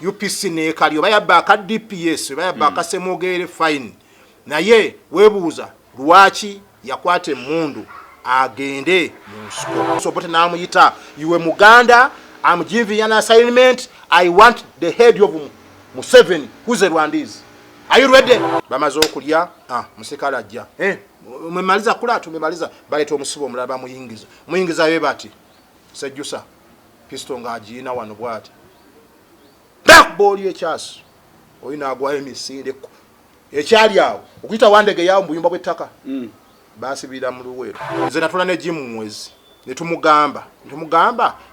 UPC nekali, oba yabba aka DPS, oba yabba aka Semogere, fine. Naye webuuza lwaki yakwata emundu agende mu nsiko. So Obote namuyita, "Iwe Muganda, I'm giving an assignment. I want the head of Museveni, who's a Rwandese. Are you ready?" Bamaze okulya, ah, musikale ajja, eh, "Mwemaliza kula?" "Tumemaliza." Baleeta omusibe omulala, bamuyingiza, muyingiza be bati sejjusa pisto ng'agiina wano bwati, backball ekyasi oyo n'agwayo emisinde ekyali awo okuyita Wandege yawo mu buyumba bw'ettaka. Basibira mu Luweero. Nze natula ne Jim Mwezi netumugamba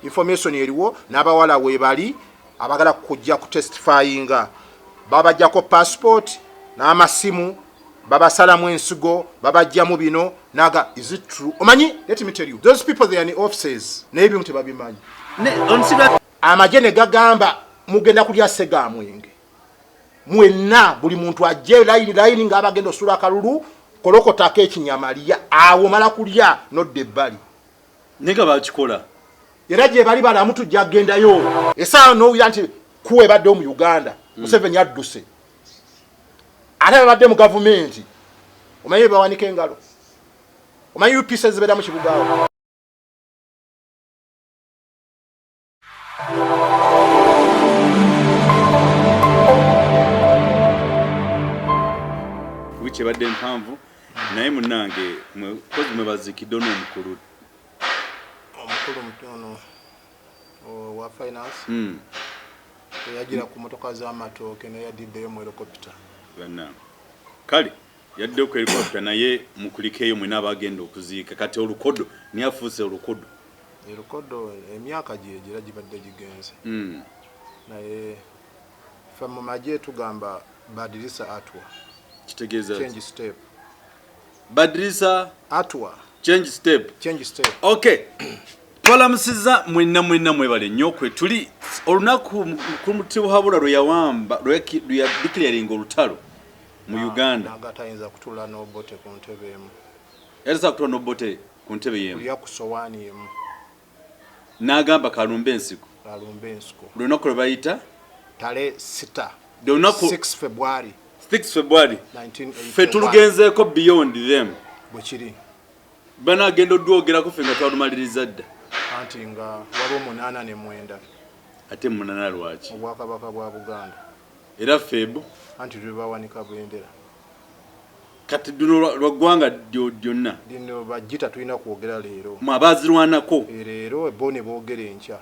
information eriwo n'abawala webali abagala kujja ku testifyinga, babajjako passport n'amasimu, babasalamu ensigo, babajjamu bino naga. Is it true? Omanyi, let me tell you, those people, they are in offices, naye ebimu tebabimanyi. Amagye ne gagamba, "Mugenda kulya segamwenge mwenna, buli muntu ajje layini layini ng'abagenda osula akalulu, kolokotako ekinyamalya awo, mala kulya nodda ebbali." Naye nga bakikola. Era gye bali balamu, tujja kugendayo esaawa nowulira nti kuwa ebaddewo mu Uganda. Museveni adduse, ate babadde mu gavumenti, omanyi bawanika engalo, omanyi UPC zibeera mu kibuga awo. Wiiki ebadde mpanvu, naye munange kozi mwe baziikidde n'omukulu. Omukulu mutono wa finance eyagira ku motoka z'amatooke, naye yadiddeyo mu helicopter. Bannange, kale yadde ku helicopter, naye mukulikeeyo mwena abagenda okuziika. Kati olukodo niye afuuse olukodo. Erukodo emyaka gyegira gibadde gigenze. Naye fe mu magye tugamba badirisa atwa. Kitegeeza? Change step. Badirisa atwa. Change step. Change step. Okay, twalamusiza mwenna mwenna, mwebale nnyo. Kwe tuli olunaku mukulu Tibuhaburwa lwe yawamba, lwe yadeclaringa olutalo mu Uganda. Naga tayinza kutuula n'Obote ku ntebe emu. Yatasa kutuula n'Obote ku ntebe yemu. Kulya ku sowaani emu. N'agamba kalumbe ensiko. Alumbe ensiko. Lunaku lwe bayita tale 6. Lunaku 6 February. 6 February. 1981. Ffe tulugenzeeko beyond them. Bwe kiri. Banagenda odwogerako, ffe nga twalumaliriza dda. Anti nga waliwo 89. Ate 8 lwaki? Obwakabaka bwa Buganda. Era feebu. Anti lwebawanika bendera. Kati luno lwa ggwanga lyonna. Lino bagita tulina kwogera leero. Mwe abazirwanako. Leero bo ne boogera enkya.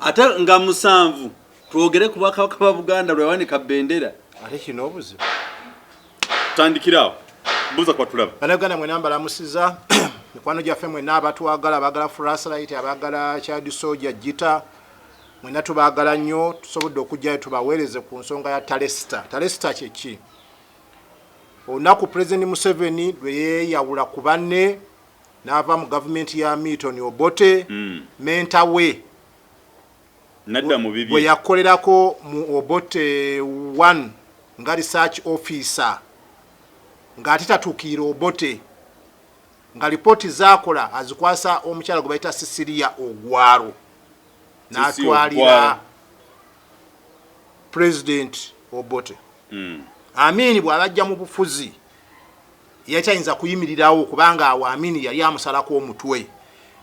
Ate nga 7 twogere ku bwakabaka bwa Buganda lwewanika bendera. Ate kino obuzibu. Tutandikirawo, buuza kwa tulaba. Bannayuganda mwena mbalamusiza, mikwano gyaffe mwenna abatwagala, abaagala Flashlight, abaagala Child Soldier Gita, mwenna tubaagala nnyo. Tusobodde okujjayo tubaweereze ku nsonga ya talesita. Talesita kyeki? Olunaku President Museveni lwe yeeyawula ku banne n'ava mu gavumenti ya Milton Obote, mentor we nadda mu bwe bibye. Yakolerako mu Obote 1 nga research officer, ng'ate tatuukirira Obote, nga lipooti zaakola azikwasa omukyala gwe bayita Cecilia Ogwaro, n'atwalira Ogwaro. President Obote. Amini bw'abajja mu bufuzi yakyayinza kuyimirirawo, kubanga awo Amini yali amusalako omutwe,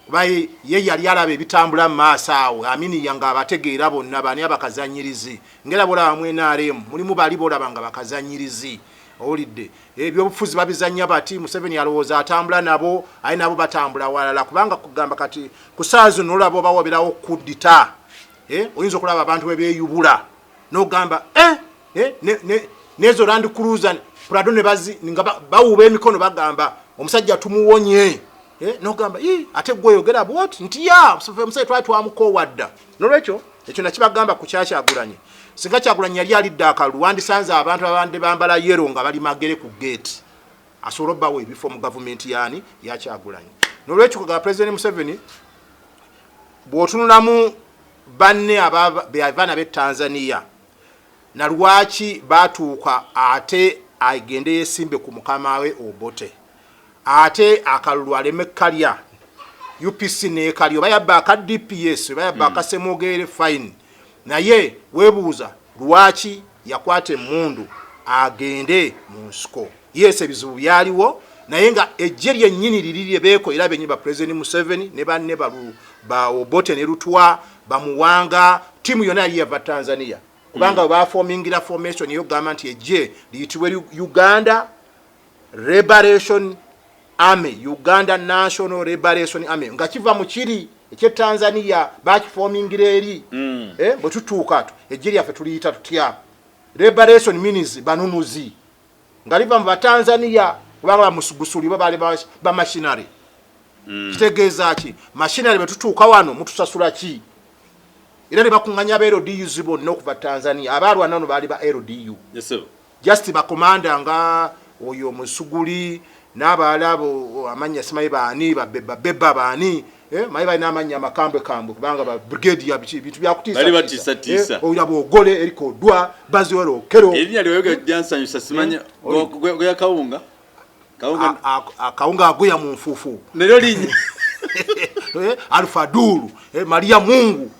kuba ye yali alaba ebitambula mu maaso awo. Amini nga abategeera bonna bani abakazanyirizi, ngera bolaba mu NRM mulimu bali bolaba nga bakazanyirizi. Owulidde, ebyobufuzi babizanya bati. Museveni alowooza atambula nabo, aye nabo batambula walala, kubanga kugamba kati ku saa zino olaba oba waberawo kuddita, oyinza okulaba abantu bwe beeyubula n'ogamba, eh, eh, nezo Land Cruiser Prado ne bazi nga bawuba emikono, bagamba omusajja tumuwonye, nogamba, "Ii, ate gwe oyogera bwoti nti ya omusajja twali twamukoowa dda." Nolwekyo ekyo nakibagamba ku Kyakyagulanyi. Singa Kyagulanyi yali alidde akalulu, wandisanze abantu abandi bambala yellow nga bali Magere ku gate, asobole obbawo ebifo mu gavumenti yaani Yakyagulanyi. Nolwekyo kugamba President Museveni, bw'otunulamu banne abaana b'e Tanzania na lwaki batuuka ate agende yesimbe ku mukama we Obote, ate akalulu aleme kalya, UPC nekalya, oba yabba aka DPS, oba yabba aka Semogere, fine. Naye weebuuza lwaki yakwata emmundu agende mu nsiko. Yes, ebizibu byaliwo, naye nga ejje lyennyini liri lye beekolera bennyini, ba President Museveni ne banne ba Obote ne Lutwa, bamuwanga ttiimu yonna yali yava Tanzania, kubanga bafomingira formation eyokugamba nti ejje liyitibwe Uganda Liberation Army, Uganda National Liberation Army, nga kiva mu kiri ekye Tanzania, bakifomingira eri. Bwe tutuuka tu ejje lyaffe tuliyita tutya? Liberation means banunuzi, nga liva mu Batanzania, kubanga bamusugusuli bo baali ba machinery. Kitegeeza ki machinery? Bwe tutuuka wano mutusasula ki? Era ne bakuŋŋanya aba LDUs bonna okuva Tanzania. Abaalwana wano baali ba LDU. Yes, sir. Just bakomanda nga oyo Musuguli n'abalala abo, amannya simanyi baani, babeba baani, manyi balina amannya amakambwe kambwe, kubanga ba brigade ya biki, bintu byakutiisa. Bali batiisatiisa. Oyo Bogole, Eriko Odwa, Baziwero Okero. Erinnya lyoyogera lyansanyusa, simanya. Goya kawunga, kawunga. Akawunga agoya mu nfuufu. Neryo linnya. Alfa Dulu, Maria Mungu,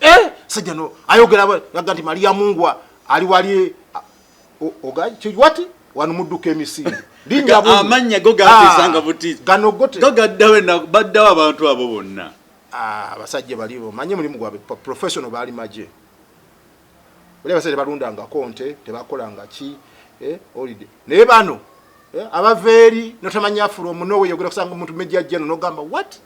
sajja no ayogera aga nti Maria Mungu ali wali oga wati wano mudduka emisinde. Linnya Amannya go gatiisanga butiisa. Gano gote. Go gaddawo baddawo abantu abo bonna. Ah, abasajja bali omanye mulimu gwabwe professional, baali magye. Bali abasajja tebalundangako nte, tebakolanga ki, holiday. Naye bano, abava eri notamanya from nowhere, ogenda kusanga omuntu major general nogamba, "What?"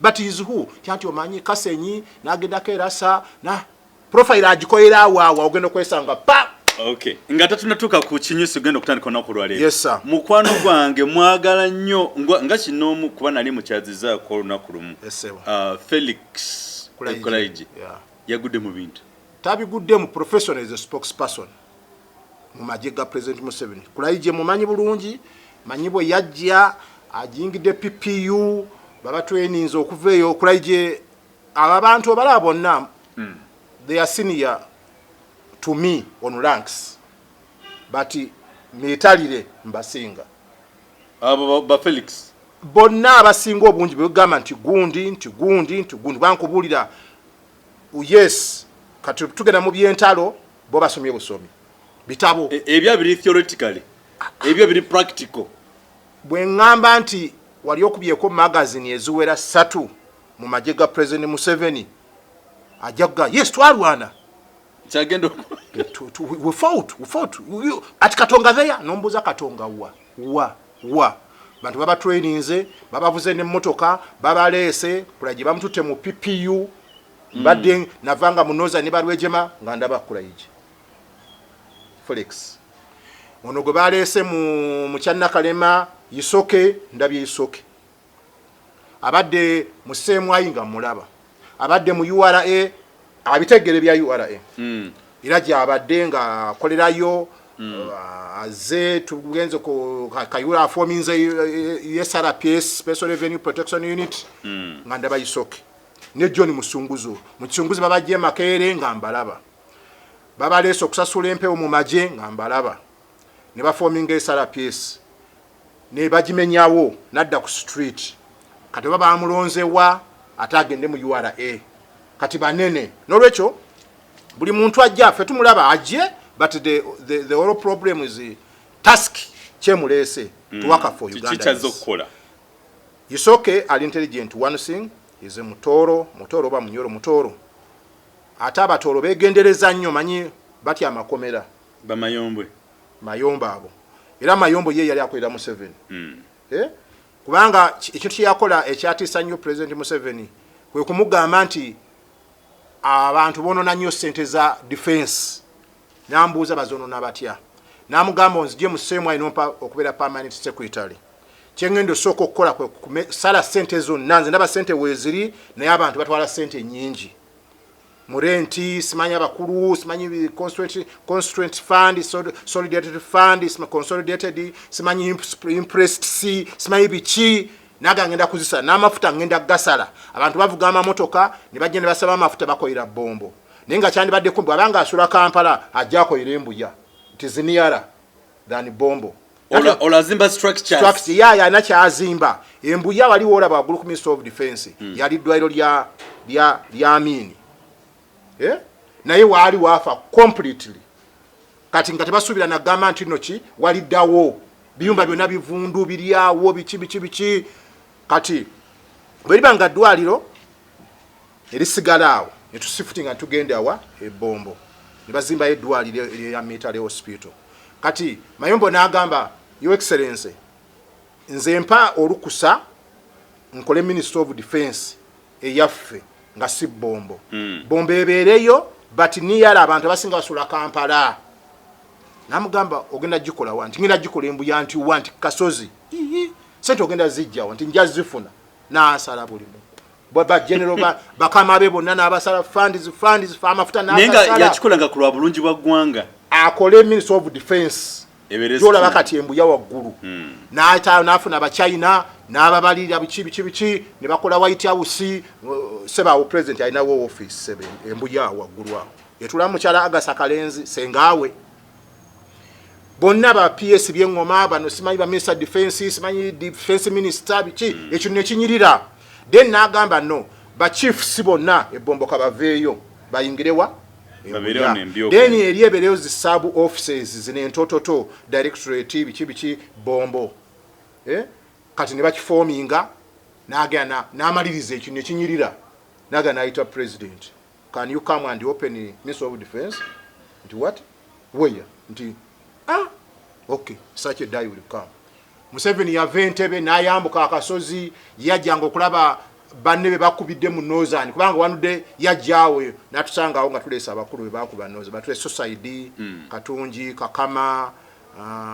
But is who kyanti omanyi Kasenyi n'agendako erasa na profile agikolera awaawa, ogenda okwesanga pa. Okay, nga tatunatuuka ku kinyusi genda okutandika olunaku lwaleero. Yes, sir. Mukwano gwange mwagala nnyo nga kinoomu kuba nali mukyazizaako olunaku lumu. Yes, sir. Felix Kulayigye. Kulayigye yagudde mu bintu. Tabiguddemu. Professional is a spokesperson mu magye ga President Museveni. Kulayigye mumanyi bulungi, manyi bwe yajja ajingidde PPU, baba tweninze okuva eyo. Kulayigye, abo abantu obalaba bonna, they are senior to me on ranks, but militarily mbasinga. Abo ba Felix? Bonna abasinga obungi bwegamba nti gundi, nti gundi, nti gundi, bankubuulira. Yes, kati tugenda mu byentalo, bo basomye busomi bitabo. Ebyo biri theoretically, ebyo biri practical. Bwe ŋŋamba nti wali okubyeko magazini eziwera 3 mu magye ga President Museveni, ajja kuga, "Yes, twalwana." Kyagenda We fought, we fought. Ati Katonga there, nombuuza Katonga wa wa wa. Bantu baba traininze, babavuze n'emmotoka, babaleese. Kulayigye bamututte mu PPU. Mbadde navanga munoza ne Balwejema nga ndaba Kulayigye Felix ono gwe baleese mu Kyanakalema, Isoke, ndabye Isoke abadde mu CMI nga mulaba, abadde mu URA, abitegere bya URA. Era gyabadde nga akolerayo. Aze tugenze ku Kayura, afominze SRPS, Special Revenue Protection Unit, nga ndaba Isoke ne John Musunguzo. Musunguzi babajje Makerere nga mbalaba, babaleese okusasula empewo mu magye nga mbalaba, ne bafominga SRPS ne bagimenyawo, nadda ku street. Kati oba bamulonzewa ate agende mu URA, kati banene. Nolwekyo buli muntu ajja ffe tumulaba ajje, but the whole problem is task kyemuleese to work for Kiki Uganda. Kyazza okukola? Isoke ali intelligent. One thing is a Mutoro, Mutoro oba Munyoro, Mutoro. Ate Abatoro begendereza nnyo, manyi batya amakomera. Bamayombwe. Mayombo abo, era Mayombo ye yali akolera Museveni. Eh? Kubanga ekintu kyeyakola ekyatiisa nnyo President Museveni kwe kumugamba nti abantu boonona nnyo ssente za defense. Nambuuza bazoonona batya? Namugamba, "Onzije mu seemu alina okubeera permanent secretary, kyengenda osooka okukola kwe sala ssente zonna. Nze ndaba ssente weeziri, naye abantu batwala ssente nnyingi mu renti, simanyi abakulu, simanyi constituent fund, solidarity fund, consolidated, simanyi imprest, simanyi biki." Naga ngenda kuzisala n'amafuta, ngenda gasala. Abantu bavuga amamotoka ne bajja ne basaba amafuta, bakolera bombo, naye nga kyandibadde kumbi abanga asula Kampala, ajja akolera Embuya, it is nearer than Bombo. Olazimba structures. Structure ya alina kyazimba Embuya. Waliwo olaba waggulu ku Ministry of Defense, yali ddwaliro lya Amini, eh? Naye waali waafa completely. Kati nga tebasuubira nagamba nti no ki waliddawo, biyumba byonna bivundu biryawo, biki biki biki. Kati bwe liba nga ddwaliro erisigala awo, netusifuti nga tugenda awa ebombo ne bazimbayo eddwaliro erya military hospital. Kati Mayombo n'agamba, "Your Excellency, nze mpa olukusa nkole Minister of Defense eyaffe nga si Bombo. Bombo ebeereyo, but niyala abantu abasinga basula Kampala." Namugamba, "Ogenda gikola wa?" Nti, "Ngenda gikola Embuya." Nti, "Wa?" Nti, "Kasozi." "Ii, sente ogenda zijjawa?" Nti, "Nja zifuna." N'asala buli mu bagenero bakama be bonna, n'abasala funds, funds, amafuta. Naye nga n'agasala. Yakikolanga ku lwa bulungi bwa ggwanga. Akole Minister of Defense Ebeere gyolaba strong. Kati Embuya waggulu n'afuna Abachina n'ababalira biki biki biki, ne bakola White House. Sebaawo president alinawo office sebe Embuya awo waggulu awo etula mukyala Agasa Kalenzi sengaawe. Bonna ba PS byeŋŋoma bano, simanyi ba minister defense, simanyi defense minister biki. Ekyo nekinyirira. Then n'agamba, no ba chiefs bonna ebomboka baveeyo bayingirewa. Babeerewo n'embyoko. Then eri ebeereyo zi sub offices zino entototo, directorate, biki biki, Bombo, eh? Kati ne bakifominga, n'agenda n'amaliriza ekyo nekinyirira, n'agenda n'ayita president, "Can you come and open Minister of Defense?" Nti, "What? Where?" Nti, "Ah, okay, such a day will come." Museveni yava Entebe n'ayambuka akasozi, yajjanga okulaba banne be bakubidde mu Northern, kubanga wanudde yajjaawo n'atusangawo nga tuleesa abakulu be bakuba Northern, batule Society Katungi Kakama.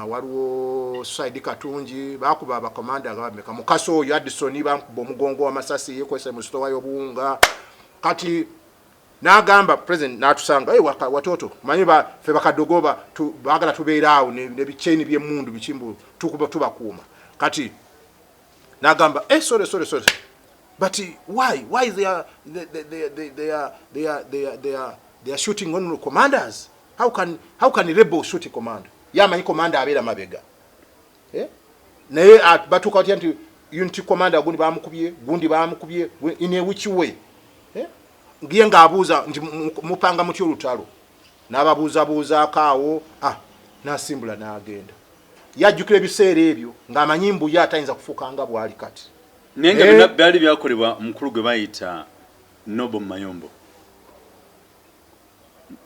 Waliwo Society Katungi bakuba abakomanda nga bameka, Mukasa oyo Addison bamukuba omugongo w'amasasi, yekwesa mu sitowa y'obuwunga. Kati n'agamba president n'atusanga, "Hey, watoto manyi ba fe bakadogo baagala tubeere awo ne bichaini by'emmundu bikimbu tukuba tubakuuma." Kati n'agamba, "Eh, sorry, sorry, sorry, but why they are they, they, they, are they are they are they are they are shooting on commanders? How can a rebel shoot a commander?" Yamanyi commander abeera mabega, eh? Naye batuuka batya nti unit commander gundi bamukubye, gundi bamukubye, in a which way, eh? Ngiye ng'abuuza nti, "Mupanga mutya olutalo?" N'ababuuzabuuzaako awo, ah, n'asimbula n'agenda. Yajjukira ebiseera ebyo ng'amanyi Mbuya atayinza kufuuka nga bw'ali kati. Naye nga byonna byali byakolebwa mukulu gwe bayita Noble Mayombo.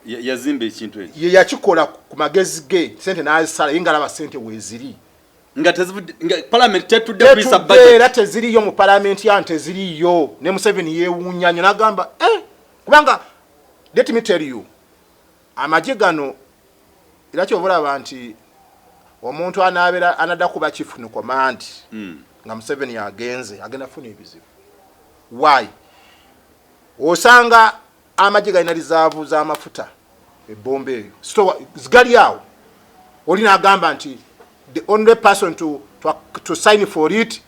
Yazimba ekintu ekyo. Ye yakikola ku magezi ge, sente n'azisala ye ng'alaba sente weeziri. Nga tezivudde, nga parliament tetudde kuyisa Tetudde budget. Era teziriyo mu palamenti ya teziriyo. Ne Museveni yeewuunya nnyo n'agamba, eh, kubanga let me tell you, amagye gano era kyova olaba nti omuntu anabeera anadda kuba chief in command nga Museveni agenze, agenda kufuna ebizibu. Why? Osanga amagye galina reserve z'amafuta ebomba eyo store zigali awo, oli n'agamba nti the only person to sign for it,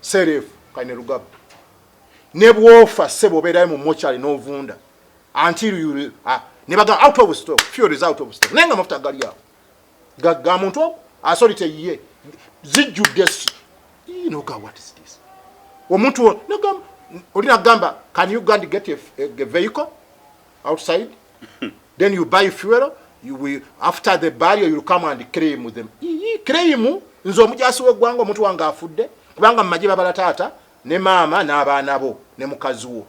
Self Kainerugaba. Ne bwofa ssebo, obeerayo mu mochali n'ovunda until you ne bagamba out of stock, fuel is out of stock, naye nga amafuta gali awo ga muntu ogwo authority ye zijjudde. You know, God, what is this? Omuntu nagamba oli nagamba, "Can you go and get a vehicle outside? Then you buy fuel. You will, after the burial, you come and claim them." Ii, claim nze omujasi w'eggwanga, omuntu wange afudde, kubanga mu magye babala taata ne maama n'abaana bo ne mukazi wo.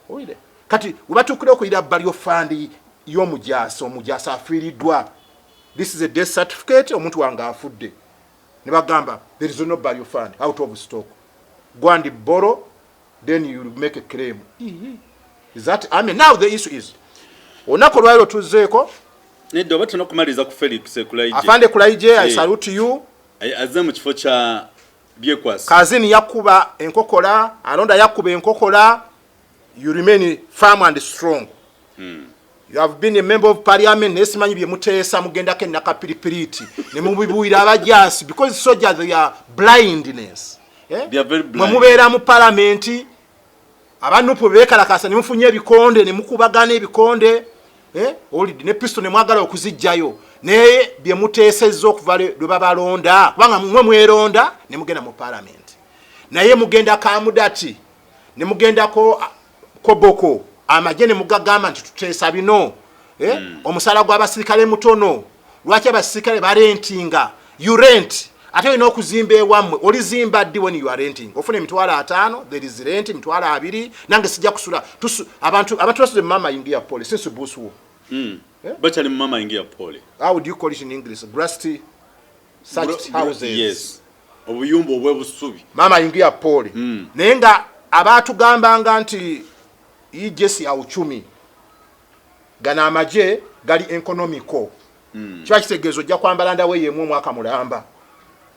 Owulire, kati webatuukira okuyira burial fund y'omujasi, omujasi afiiriddwa, this is a death certificate, omuntu wange afudde, ne bagamba there is no burial fund, out of stock, go and borrow, then you make a claim. Ii. Is that, I mean, now the issue is olunaku olwaliro tuzzeeko. Nedda, oba tulina okumaliriza ku Felix Kulaije. Afande Kulaije, I Eh. salute you. Azze mu kifo kya Byekwasa. Kazini yakuba enkokola, alonda yakuba enkokola. You remain firm and strong. You have been a member of parliament, naye simanyi bye muteesa, mugendako enakapiripiriti ne mubibuulira abajasi, because soldiers, they are blindness, eh? They are very blind. Mwe mubeera mu palamenti, abanupu bekalakasa ne mufunye ebikonde ne mukubagana ebikonde, eh? Olidi ne pisto ne mwagala okuzijjayo, naye bye muteesezza okuva lwe babalonda, kubanga mwe mweronda ne mugenda mu palamenti, naye mugenda Kamudati ne mugendako Koboko. Amagye ne mugagamba nti tuteesa bino, eh? Omusaala gw'abasirikale mutono. Lwaki abasirikale barentinga? You rent, ate olina okuzimba ewammwe. Olizimba ddi when you are renting? Ofuna 50,000, there is rent 20,000. Nange sijja kusula. Abantu basuze mama ingia pole since bush war. Bakyali mu mama ingia pole. How would you call it in English? Grass thatched houses. Yes, obuyumba obwebusubi. Mama ingia pole. Naye nga abatugambanga nti hii jeshi ya uchumi, gano amagye gali economical, kiba kitegeeza ojja kwambala ndawe yemu omwaka mulamba,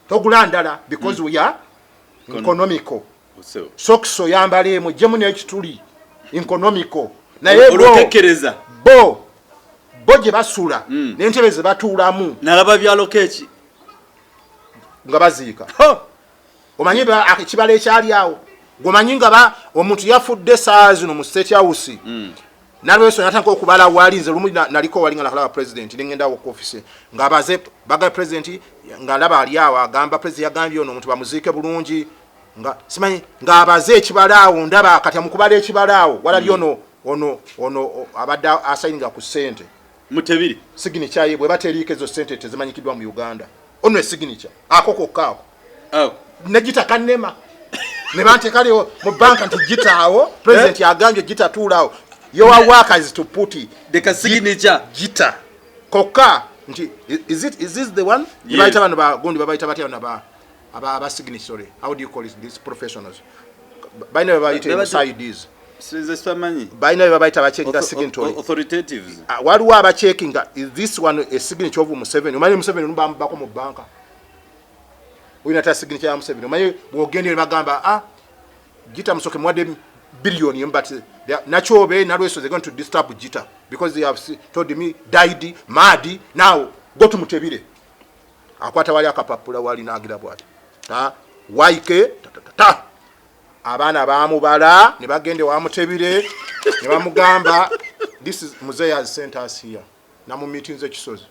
togula ndala because we are economical. Osebo. Socks oyambala emu, ejjemu n'ekituli, economical. Naye bo Olwokekereza. bo gye basula n'entebe ze batuulamu. Nalaba byaloko eki. Nga baziika, omanyi ekibala ekyali awo, gweomanyi nga omuntu yafudde saa zino mu State House. Nalweso natandika okubala wali. Nze lumu naliko wali nga nakalaba president, nengendawo ku office ngaabaze baga president, nga ndaba ali awo agamba president yagambye ono omuntu bamuziike bulungi, nga simanyi ng'abaze ekibala awo. Ndaba kati mukubala ekibala awo walabye ono abadde asayininga ku ssente. Mutebiri. Signature ye bweba teriiko, ezo ssente tezimanyikiddwa mu Uganda. Ono esignature ako kokka ako. Ako. Negita kannema ne banteekaliwo mu banka nti gitaawo, president agambye gita tuulaawo, your work is to put it. Deka signature. Gita kokka nti is this the one? Yes. Babayita bano bagundi, babayita batya bano aba signatory? How do you call it, these professionals? Balina be bayita sides. Sinze simanyi. Balina be babayita bacheckinga signatory. Authoritatives. Ah, waliwo abacheckinga, is this one a signature of Museveni? Omanyi Museveni nubambako mu banka, olina ta signature ya Museveni. Omanyi bwogenda bagamba, ah, Gita musoke muwadde billion emu, but nakyobe nalweso, they're going to disturb Gita because they have told me died mad. Now go to Mutebire. Akwata wali akapapula wali nagira bwati ta waike ta, ta, ta, ta. Abaana bamubala ne bagende wa Mutebire ne bamugamba, "This is Mzee has sent us here." Namumitinze ekisozi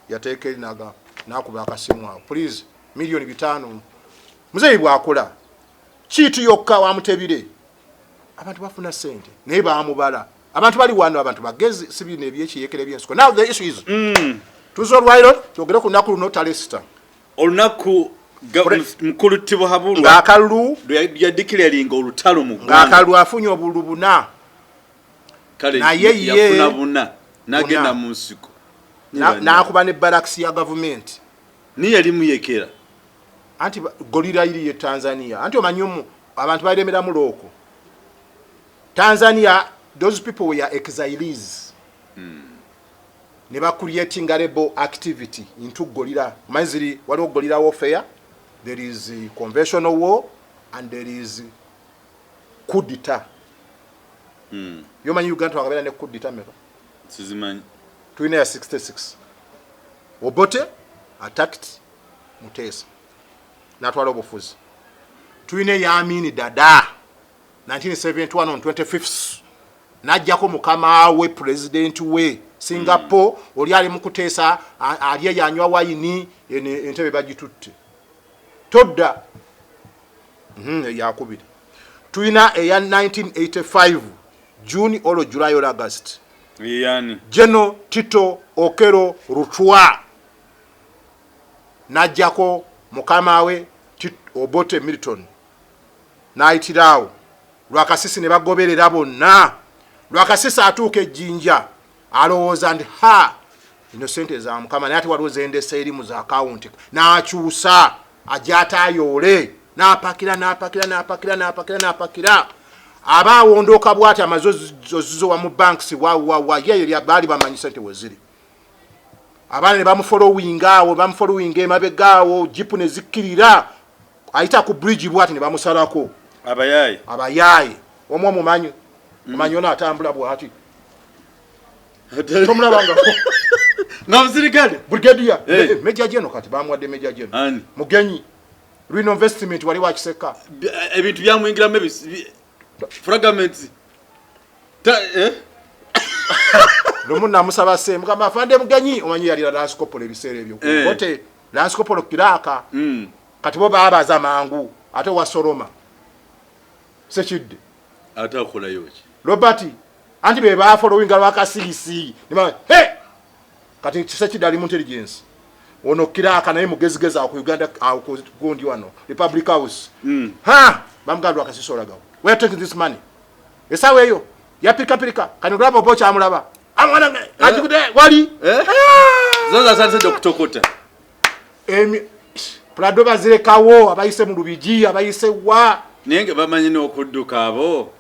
yateeka eri naga nakuba akasimu awo, "Please, 5 million." Muzeeyi bwakola kiitu yokka wa Mutebire, abantu bafuna sente naye bamubala. Abantu bali wano, abantu bagezi, si bino ebyekiyekera ebyensiko. Now the issue is, tuze olwaliro twogere ku lunaku luno talesita. Olunaku mukulu Tibuhaburwa ng'akalulu yadeclaringa olutalo mu ggwanga. Ng'akalulu afunye obululu buna. Kale naye ye- yafuna buna n'agenda Buna. mu nsiko. N'akuba ne barracks ya gavumenti. Niye yali muyekera. Anti guerrilla iri ye Tanzania, anti omanyi omu abantu balemeramu looko Tanzania, those people were exiles ne bacreatinga rebel activity into guerrilla. Omanyi ziri, waliwo guerrilla warfare, there is conventional war and there is coup d'etat. Yomanyi Uganda twakabeera ne coup d'etat meka? Sizimanyi. Tulina ya 66, Obote attacked Muteesa natwala obufuzi. Tulina eya Amini Dada 1971 on 25th, najjako mukama we, president we Singapore. Oli ali mu kuteesa, ali eyo anywa wayini, eno entebe bagitutte todda. Eyakubiri tulina eya 1985, June or July or August. Yani? General Tito Okello Lutwa najjako mukama we Obote Milton, n'ayitiraawo Lwakasisi ne bagoberera bonna. Lwakasisi atuuka ejjinja alowooza nti ha, ino sente za mukama, naye ate waliwo zendesa eri mu za akawunti, n'akyusa ajja ate ayoole, n'apakira n'apakira n'apakira n'apakira n'apakira, aba awondooka bwati amaze ozizowa mu banks wawawa ye baali bamanyi sente weziri. Abaana ne bamufollowinga awo, bamufollowinga emabega awo, jipu ne zikkirira, ayita ku bridge bwati ne bamusalako. Abayaayi. Abayaayi. Omu omumanyi, omanyi ono atambula bwati, tomulabangako? Nga musirikale. Brigadier. Eh. Major General, kati bamuwadde Major General. Ani? Mugenyi Rwino Investment wali wakiseka. Ebintu byamuyingiramu fragments. Eh? Lumu namusaba se mugamba, "Afande Mugenyi," omanyi yalira lance corporal ebiseera ebyo. Eh. Ote lance corporal kiraka. Kati bo babaza mangu ate wasoloma sekidde. Ate akolayo ki? Robert anti be bafollowinga Lwakasiisi. Hey! Kati Kisekidde ali mu intelligence, ono kiraka naye mugezigezi awo ku Uganda, awo ku gundi wano Republic House. Ha, bamugamba, "Lwakasiisi olagawo? We are taking this money." Esawa eyo yapirikapirika, kati olaba oba okyamulaba agikude wali. Eh? Zo zatandise okutokota. Prado bazirekawo, abayise mu Lubigi, abayise wa. Naye nga bamanyi n'okudduka abo.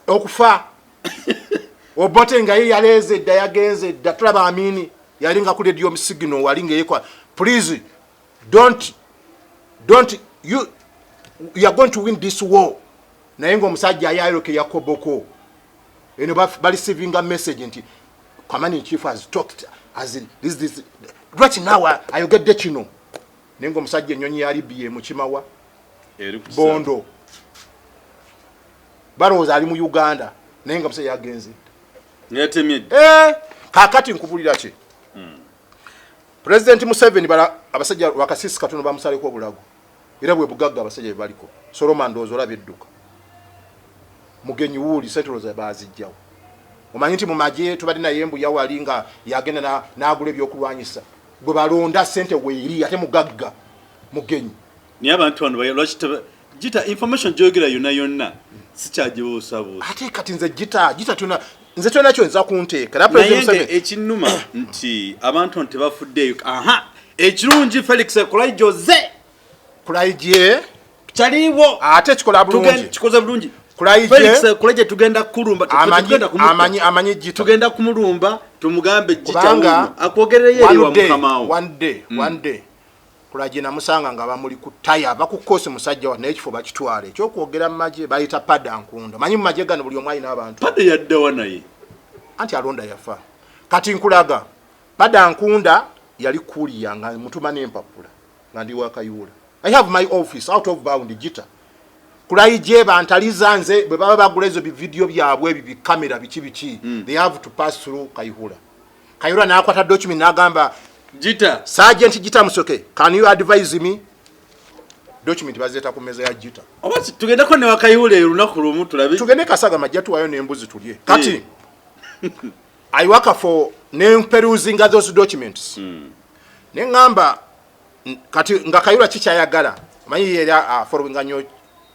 Okufa Obote nga ye yaleeze dda, yagenze dda. Tulaba Amini yali nga ku Radio Signal wali ngeyekwa, "Please don't you are going to win this war." Naye ngaomusajja ayayoke yakoboko eno bareceivinga message nti commander in chief has talked as this right now, ayogedde kino. Naye ngaomusajja ennyonyi ya Libya emukimawa. Eri ku Bondo balowooza ali mu Uganda, naye nga musajja yagenze. Yatemye dda. Eh, kakati nkubulira ki, President Museveni bala abasajja Wakasisi katono bamusaleko obulago, era bwe bugagga abasajja bwe baliko. Soloma ndowooza olaba edduka Mugenyi wuuli sentuloza bazijjawo. Omanyi nti mu magye tubadde naye mbuya wali nga yagenda n'agula ebyokulwanyisa gwe balonda sente weeri, ate mugagga Mugenyi. Naye abantu bano lwaki Gita information gyogera yonna yonna sikyagibuusabuusa. Ate kati nze Gita tuna nze kyonna kyo nza kunteeka era Naye President nga Museveni ekinnuma nti abantu bano tebafuddeeyo. Aha, ekirungi Felix Kulayigye Kulayigye kyaliwo. Ate kikola bulungi. Kikoze bulungi. Kulayigye Felix Kulayigye tugenda kulumba. Amanyi Tugenda kumutta. Amanyi Gita. Tugenda kumulumba, tumugambe Gita Kubanga wuno akwogerereyo eri wa one day, mukamawo. One day Kulayigye namusanga nga bamuli ku taya ava ku kosi, musajja wa naye ekifo bakitwala ekyokwogera mu magye bayita Pada Nkunda. Manyi mu magye gano buli omu alina abantu. Pada yaddawa naye? Anti alonda yafa. Kati nkulaga Pada Nkunda yali kuliya nga mutuma n'empapula nga ndi wakayuula. I have my office out of bound. Gita Kulayigye bantaliza nze bwe baba bagula ezo bividiyo byabwe ebyo bikamera biki biki, they have to pass through Kayihura. Kayihura n'akwata document n'agamba, Gita. "Sergeant Gita Musoke, can you advise me?" Document bazireeta ku meza ya Gita. Oba tugendeko ne Wakayihura eyo olunaku lumu tulabe. Tugende Kasaga, majja tuwayo n'embuzi tulye. Kati I work for nemperuzinga those documents, neŋŋamba kati nga Kayihura kikyayagala, omanyi ye era followinga nnyo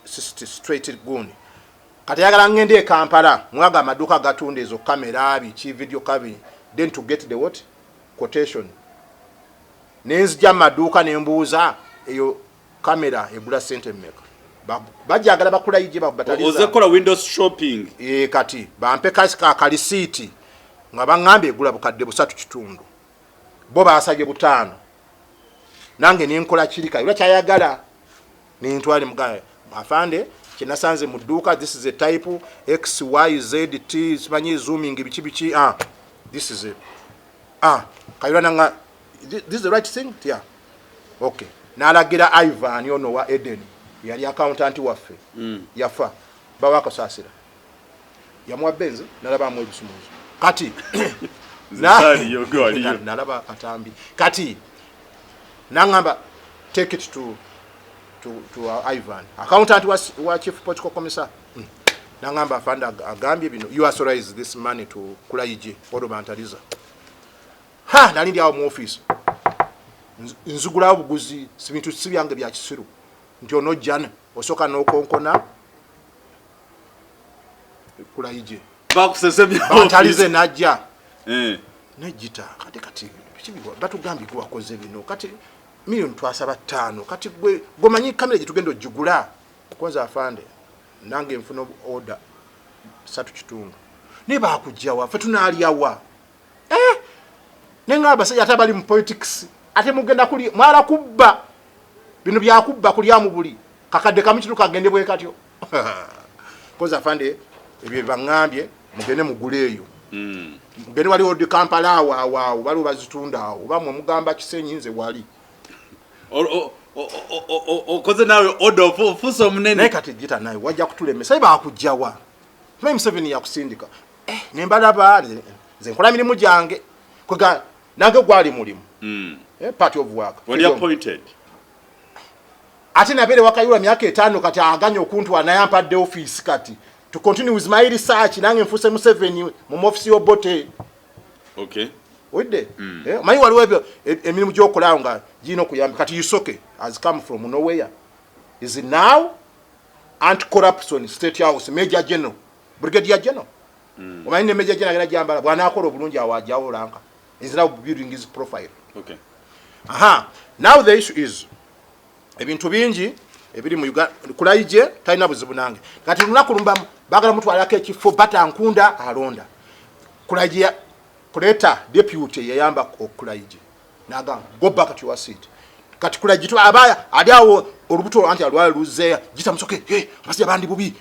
straight gundi. Kati ayagala ngende e Kampala mwaga amaduuka agatunda ezo kamera biki video kabi, then to get the what quotation. Nenzija mu maduuka nembuuza eyo kamera egula sente mmeka. Bajagala bakulayije bataliza. Oze kukola windows shopping. E, kati bampe kalisiiti nga baŋŋambye egula 3,500, bo basabye 5,000. Nange nenkola kiri Kayihura kyayagala, nentwale muganda afande kyenasanze mu dduuka. This is a type x y z t, simanyi zooming biki biki. Ah, this is it. Ah, Kayihura nanga, "This is the right thing, yeah, okay." Nalagira Ivan ono wa Eden, yali accountant waffe. Yafa bawakasasira yamuwa benzi nalabamu ebisumuzo kati. Nze gwe waliyo. Nalaba akatambi kati naŋŋamba, "Take it to Ivan, accountant wa chief political commissar." Naŋŋamba, "Afande agambye bino, you authorize this money to Kulayigye olwo bantaliza." Ha, nali ndi awo mu office, nzigulawo buguzi, si bintu si byange bya kisiru nti onojjana osooka n'okonkona Kulayigye. Bakusesemya. Bantalize najja. Eh. Negita kati biki batugambye gwe wakoze bino, kati miliyoni twasaba 5, kati gwe gwemanyi kamera gyetugenda ogigula. Kwanza afande nange nfuna order 3.5, naye bakugjawa ffe tunaalyawa? Eh, naye nga abasajja ate abali mu politics ate mugenda kuli mwala kubba bino byakubba kulyamu buli kakadde kamu kitu kagende bwe katyo. Koza afande ebyo baŋŋambye mugende mugule eyo. Mugende wali odi Kampala awo awo awo baliwo bazitunda awo, oba mwe mugamba Kisenyi nze wali. Okoze naawe oda ofuuse omunene. Naye kati Gita naye wajja kutulemesa, ye bakugjawa naye Museveni yakusindika. Eh, nembalaba nze nkola mirimu gyange kwega nange gwali mulimu. Eh, part of work. Wali appointed. Ate nabeere wakayula myaka 5, kati aganya okuntwala naye ampadde ofiisi kati. To continue with my research, nange nfuse Museveni mu office y'Obote. Wedde. Omanyi waliwo ebyo emirimu gy'okolawo nga girina okuyamba. Kati Isoke has come from nowhere, is now anti-corruption, State House, major general, brigadier general. Omanyi ne major general agenda gyambala bw'anaakola obulungi, awo ajjawo rank. Is now building his profile. Aha, now the issue is ebintu bingi ebiri mu Uganda. Kulayije talina buzibu nange. Kati lunaku lumba bagala mutwalako ekifo, batankunda alonda Kulayije, kuleta deputy yayamba okulayije, nagamba, "Go back to your seat." Kati Kulayije tu abaya ali awo, olubuto anti alwala luzeya gita musoke. Hey, abasajja bandi bubi,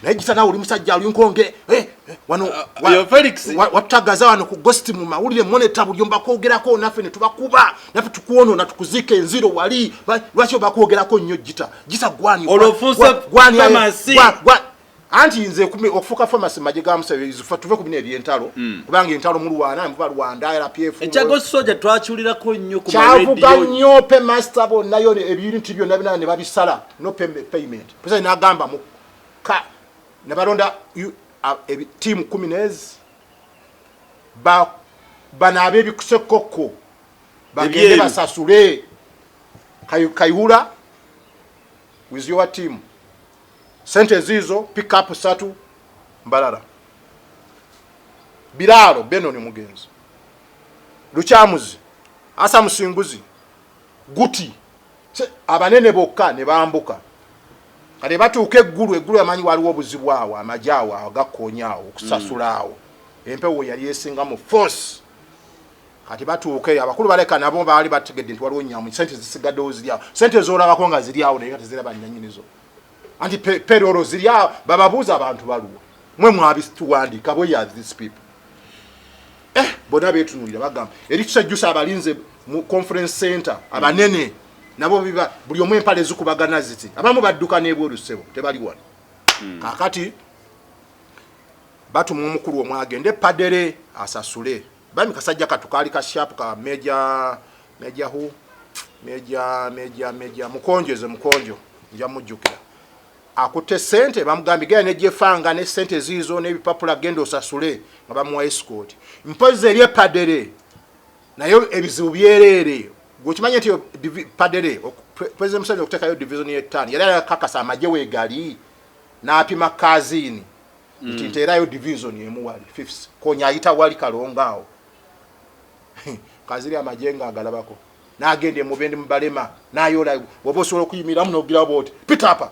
naye gita nawe oli musajja, oli nkonge. Hey, wano Yo Felix. Watutagaza wano ku Ghost mu mawulire Monitor, buli omu bakwogerako, naffe ne tubakuba, naffe tukwonona, tukuziika enziro wali. Lwaki bakwogerako nnyo? Gita, gita gwani? Olwo ofuuse famous. Anti nze okufuuka famous magye ga Museveni, tuve ku bino ebyentalo, kubanga entalo mulwana muva Rwanda, RPF. Ekya Ghost Soldier twakiwulirako nnyo ku Kyavuga marediyo. nnyo. Paymaster bonnayo ebintu byonna byonna ne babisala, no payment. President n'agamba mu ka ne balonda tiimu 10 nezi bano ab'ebikusekoko bagende Ebyeru. basasule. Kayihura with your team, sente zizo, pick up satu mbalala, Biraaro Benoni, mugenzi Lukyamuzi, Asa Musinguzi, Guti, abanene bokka ne bambuka. Kati batuuka eggulu, eggulu amanyi waliwo obuzibu awo, amagye awo agakoonya awo okusasula awo, empewo yali esinga mu force. Kati batuuka eyo, abakulu baleka nabo baali bategedde nti waliwo nyamu, sente zisigaddewo ziri awo, sente zolabako nga ziri awo, naye nga teziraba nyanyinizo, anti payroll ziri awo. Bababuuza, abantu baluwa? Mwe mwabituwandiika, bwe are these people? Bonna beetunulira, bagamba eri kisajjusa abalinze mu conference center abanene nabo biba buli omu empale zikubagana ziti, abamu badduka n'ebweru, ssebo, tebali wano. Kaakati batuma omukulu omu agende Padere asasule. Bami kasajja katu kaali ka sharp, ka major, major who, major, major, major Mukonjo, ze Mukonjo nja mujjukira, akutte sente, bamugambye genda nejefanga ne sente ziizo n'ebipapula, genda osasule, nga bamuwa escort. Mpozi eri epadere naye ebizibu byereere. Gweokimanye nti Padere President Museveni okuteekayo division y'ettaano yali akakasa amagye weegali, n'apima kazini nti nteerayo division emu wali fifth konya, ayita wali Kalonga awo kaziri, amagye nga agalabako, n'agenda emubende mubalema n'ayola, bwoba osobola okuyimiramu n'ogira bwoti pitapa,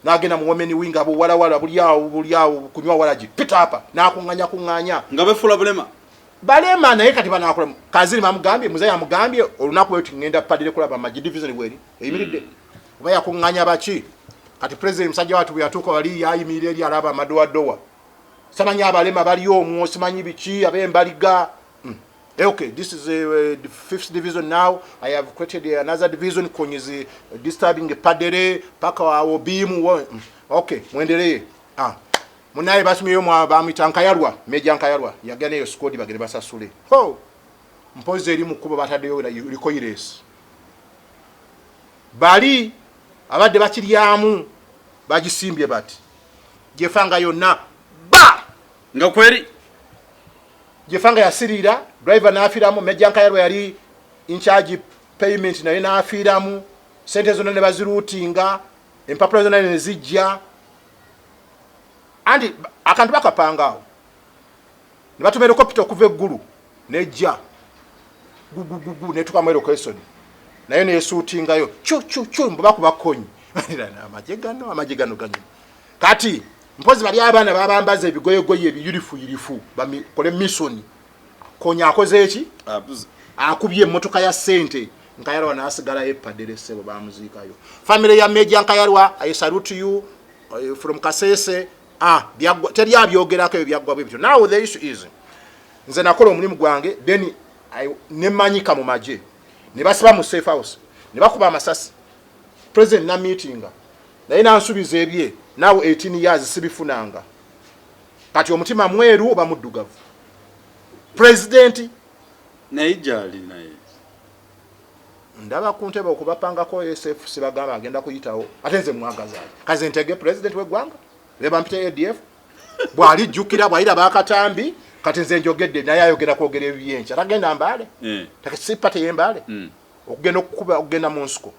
n'agenda mu women wing, abo walawala buli awo, buli awo kunywa walagi, pitapa, n'akuŋŋanya kuŋŋanya. Nga befuula bulema. Balema, naye kati banakola kaziri bamugambye, muzeyi amugambye olunaku lwetu ngenda Padire kulaba amagye division bweri eyimiridde, oba yakuŋŋanya baki. Kati president musajja watu bwe yatuuka wali yayimirira eri alaba amadowadowa, samanyi abalema bali omwo, simanyi biki, ab'embaliga. Okay, this is the fifth division now. I have created another division. Kony is disturbing Padere, paka awo bimu. Okay, mwendelee. Ah. Munaye basumyeyo mwa bamwita Nkayalwa, Major Nkayalwa. Yagana eyo squad bagere basasule. Ho. Mpozi eri mu kubo bataddeyo recoilless. Bali abadde bakiryamu bagisimbye bati. Jefanga yonna ba Nga kweri. Jefanga yasirira, driver n'afiiramu, Major Nkayalwa yali in charge payment naye n'afiiramu, sente zonna ne baziruutinga, empapula zonna ne zijja, anti akantu bakapanga awo ne batuma helicopter okuva eggulu nejja gugugugu netukamu elocation naye nesuutingayo cu cu cu, mbu bakuba konyi. Amagye gano, amagye gano ganyuma. Kati mpozi bali abaana babambaza ebigoyegoye ebiyirifuyirifu bakole mission. Konya akoze eki? Abuze. Akubye emmotoka ya ssente. Nkayalwa n'asigalayo epadere, ssebo, bamuziikayo. Family ya Major Nkayalwa, I salute you from Kasese. Ah, byaggwa, teri abyogerako, ebyo byaggwa bwe bityo. Now the issue is, nze nakola omulimu gwange, then nemanyika mu magye, ne basiba mu safe house, ne bakuba amasasi. President na meetinga naye nansubiza ebye, now 18 years sibifunanga. Kati omutima mweru oba muddugavu, president? Naye gyali naye. Ndaba ku ntebe okubapangako SF, sibagamba agenda kuyitawo, ate nze mwagazaaki? Kaze ntege president w'eggwanga. Bampita ADF. Bw'alijjukira, bw'ayiraba akatambi, kati nze njogedde, naye ayogera kwogera ebyenkya, tagenda Mbaale. Si party y'Embaale okugenda okukuba, okugenda mu nsiko.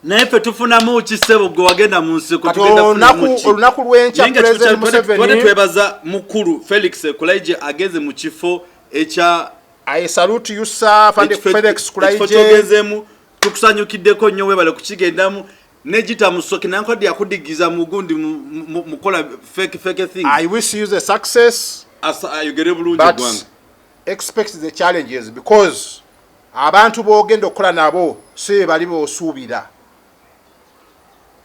Naye ffe tufunamu ki, ssebo, gwe wagenda mu nsiko? Kati Tugenda kufunamu ki? Olunaku lw'enkya Naye nga President twate Museveni twebaza mukulu Felix Kulaije agenze mu kifo ekya I salute you, sir, Fande Felix ekifo Kulaije. Kyogenzeemu, tukusanyukiddeko nnyo, webale kukigendamu negita musoke nankwadde yakudigiza mugundi mukola fake things. I wish you the success. Ayogere bulungi But eggwanga. expect the challenges, because abantu b'ogenda okukola nabo si be bali b'osuubira.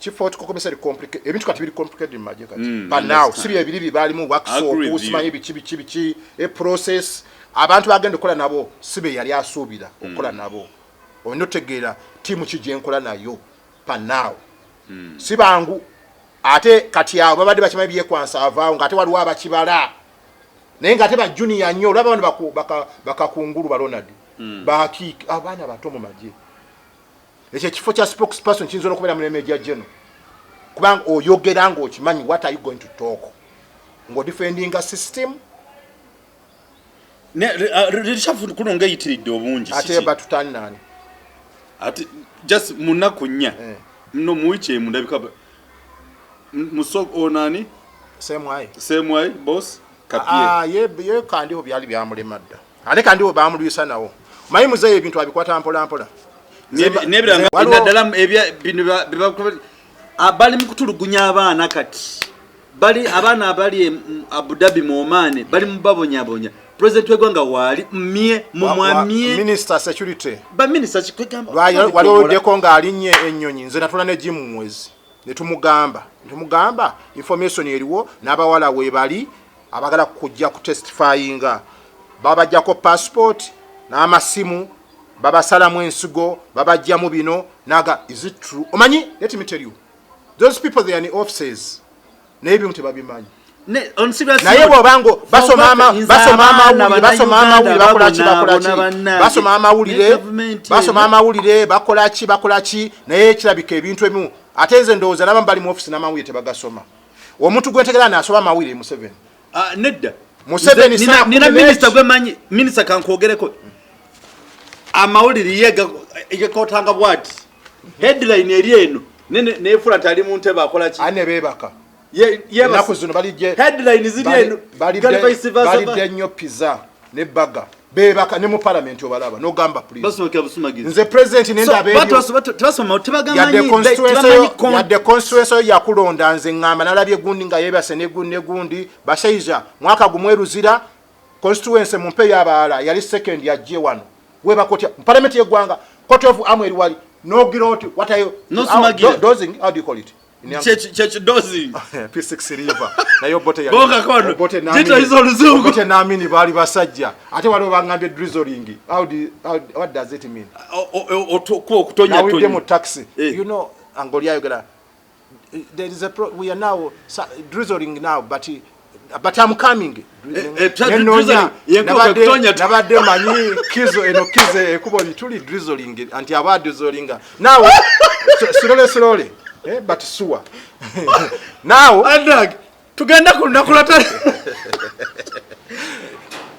Kifo kikokomesa complicated, ebintu kati biri complicated mu magye kati. But now Understand. si byebiri bye baalimu Agree workshop, with you. simanyi biki biki biki, e process, abantu bagenda okukola nabo si be yali asuubira okukola nabo. Olina otegeera ttiimu ki gyenkola nayo. But now si bangu. Ate kati awo babadde bakimanyi byekwansa avaawo, ng'ate waliwo abakibala, naye ng'ate ba junior nnyo. Olaba bano bakakungulu ba Ronald bakiik, abaana bato mu magye. Ekyo ekifo kya spokesperson kiyinza n'okubeera mu major general, kubanga oyogera ng'okimanyi what are you going to talk, ng'odefendinga system. Reshuffle kuno ng'eyitiridde obungi. Ate Kiki? Batutani nani? Ate just mu nnaku 4 Eh. no mu wiiki emu ndabika muso onani. Same way. Same way, boss kapie. Ah, ye Kandiho byali byamulema dda, ate Kandiho bamulwisa nawo. Manyi muzeeyo ebintu abikwata mpola mpola. N'ebiranga naddala ebya bino bali mu kutulugunya abaana. Kati bali abaana abali Abu Dhabi, mu Oman, bali mu babonyabonya. President w'eggwanga waali mmye mumwamye. Minister security. Baminisita kikwegamba. Wali oluddeko ng'alinnye ennyonyi. Nze natula ne Jim Mwezi netumugamba information eriwo n'abawala weebali abagala kujja kutestifyinga, babajjako passport n'amasimu, babasalamu ensigo, babajjamu bino naga. Is it true? Omanyi, let me tell you, those people, they are in offices, naye ebimu tebabimanyi. Naye bw'obanga basoma amawulire, bakola ki, bakola ki, basoma amawulire, basoma amawulire, bakola ki, bakola ki, naye kirabika ebintu ebimu. Ate nze ndowooza nabamu bali mu office n'amawulire tebagasoma. Omuntu gwentegera naasoma amawulire, Museveni. Nedda. Museveni Nze nina minisita gwemanyi, minisita kankwogereko, amawulire ye gekotanga bwati, headline eri eno, nefula nti ali mu ntebe akola ki? Ate ne beebaka. Ennaku zino balijje Headline ziri eno, gali vice versa. Balidde nnyo pizza ne baga, beebaka ne mu palamenti obalaba nogamba please. Basomekera busumagizi. Nze president nendaba So, ebyo. tebasoma, Yadde tebagamanyi. constituency Tebamanyi yadde constituency yo yakulonda. Nze ŋŋamba nalabye gundi nga yeebase ne gundi ne gundi. Bashaija mwaka gumu eruzira constituency mumpe y'abalala, yali second, yajje wano webaka otya mu parliament y'eggwanga? Court of arm eri wali, nogira oti what are you Nosumagira. Dozing, how do you call it in English? Kyekyo dozing. P6 River naye Obote Bonga kono. Obote Gito izo oluzungu. Obote n'Amini baali basajja. Ate waliwo bangambye drizzling. How do you, how, what does it mean? Kuba okutonya Nawulidde mu tonya. taxi. Eh. You know, angoli ayogera, there is a we are now drizzling now, but I'm coming. Nenoonya, Drizzling, yenkuba kutonya nabadde manyi kizo eno kizo ekubo lituli drizzling anti aba drizzlinga now so, slowly slowly, but sure now. Adag, tugenda ku lunaku lwa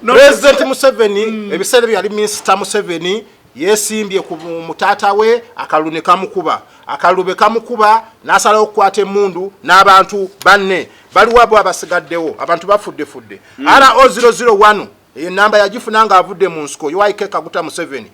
President Museveni, ebiseera bye yali Minisita Museveni, yesimbye ku mutaata we, akalulu ne kamukuba, akalulu be kamukuba n'asalawo okukwata emmundu n'abantu banne. Baliwo abo abasigaddewo, abantu bafuddefudde. RO 001, eyo enamba yagifuna ng'avudde mu nsiko, YK Kaguta Museveni.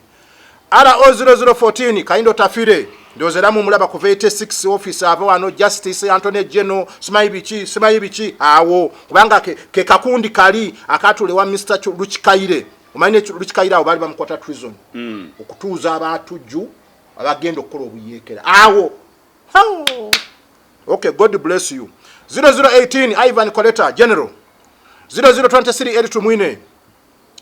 RO 0014, Kahinda Otafiire, ndowooza era mumulaba kuva 86 office ava wano, Justice Antony General, simanyi biki, simanyi biki awo, kubanga ke kakundi kali akatuula ewa Mr Rukikaire. Omanyi Rukikaire awo baali bamukwata treason, okutuuza abatujju abagenda okukola obuyeekera awo. Hao. Okay, God bless you. 0018, Ivan Koleta, General. 0023, Elly Tumwine,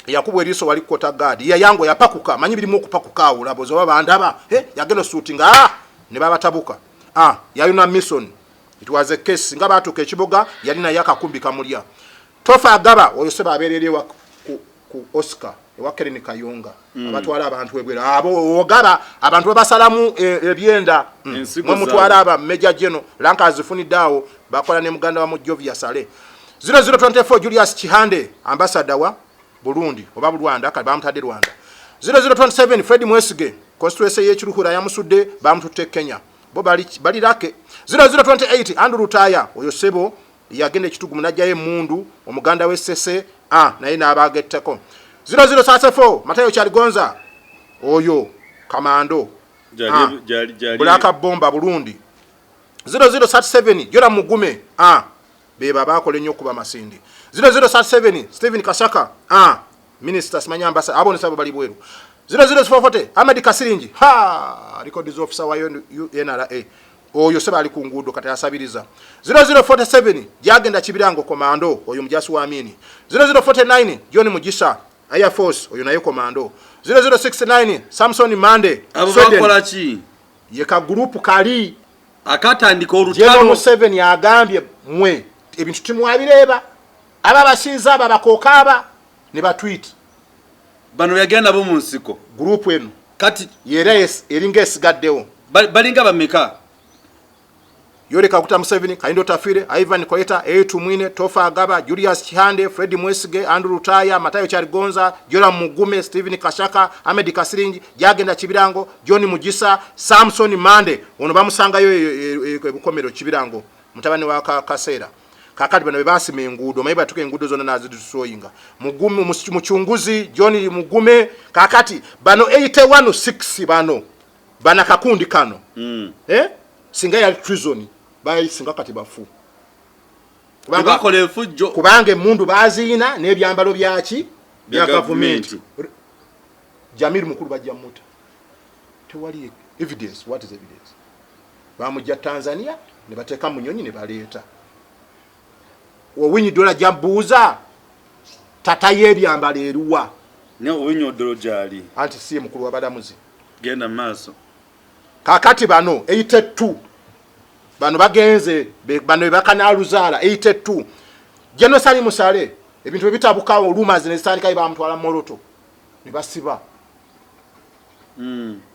yakubwa eriiso wali kota guard yayango yapakuka. Manyi birimu okupakuka awo, labozi oba bandaba. Yagenda osuutinga, ne babatabuka. Yalina mission, it was a case nga batuuka ekibuga, yali naye akakumbi kamulya. Tofa Agaba, oyo seba abeerera ewa ku Oscar. Ewa Keren Kayonga. Abatwala abantu ebweru abo ogaba abantu babasalamu ebyenda. Ensigo Mwe mutwala aba Major General rank azifunidde awo, bakola ne muganda wa Mujovia Sale. 0024 Julius Kihande, ambassador wa Burundi oba Rwanda, kale bamutadde Rwanda. 0027 Fred Mwesige, constituency y'Ekiruhura yamusudde, bamututte Kenya, bo bali bali lake. 0028 Andrew Lutaya, oyo sebo yagenda ekitugu najjayo emmundu, omuganda w'Essese a naye n'abagetteko. 0034 Matayo Kyaligonza, oyo kamando. Gyali Black Bomba, Burundi. 0037 Jora Mugume, a beba bakola ennyo okuba Masindi. 0037 Stephen Kasaka, a minister simanya ambasa, abo nesabo bali bweru. 0040 Ahmed Kasiringi, ha records officer wa UNRA, oyo seba ali ku nguudo kati asabiriza. 0047 Jagenda Kibirango, komando, oyo mujasi wa Amini. 0049 John Mugisa, Air Force, oyo naye komando. 0069 Samson Mande, Abo Sweden. bakola ki? Ye ka group kali akatandika General olutalo. Museveni agambye mwe ebintu timwabireeba, aba abasinza abo abakooka aba ne batwit. Bano yagenda nabo mu nsiko. Group eno Kati yera eringa esigaddewo. Balinga bameka? Yoweri Kaguta Museveni, Kahinda Otafiire, Ivan Koleta, Elly Tumwine, Tofa Agaba, Julius Kihande, Fred Mwesige, Andrew Lutaya, Matayo Kyaligonza, Joram Mugume, Stephen Kashaka, Ahmed Kasiringi, Jagenda Kibirango, John Mugisa, Samson Mande, ono bamusangayo e Bukomero. Kibirango mutabani wa Kaseera. Kakati bano bebasima enguudo, maye batuka enguudo zonna nazidestroyinga. Mugume, Muchunguzi John Mugume. Kakati bano 816 bano bana kakundi kano. Eh? Singa yali treason bayisinga kati bafu. Tebakola efujjo. Kubanga emundu baziina n'ebyambalo byaki? Bya Bya gavumenti. Gavumenti. Jamir Mukulu bajja muta, tewali evidence. What is evidence? Bamujja Tanzania ne bateeka mu nyonyi ne baleeta Owiny Dollo. Jabuuza tata y'ebyambalo eruwa? Ne Owiny Dollo gyali. Anti si ye mukulu w'abalamuzi. Genda maaso. Kakati bano 82 bano bagenze bano bebakanaluzaala. 82 General Salim Saleh, ebintu bwe bitabukawo, rumors ne zitandikayo, bamutwala Moroto ne basiba.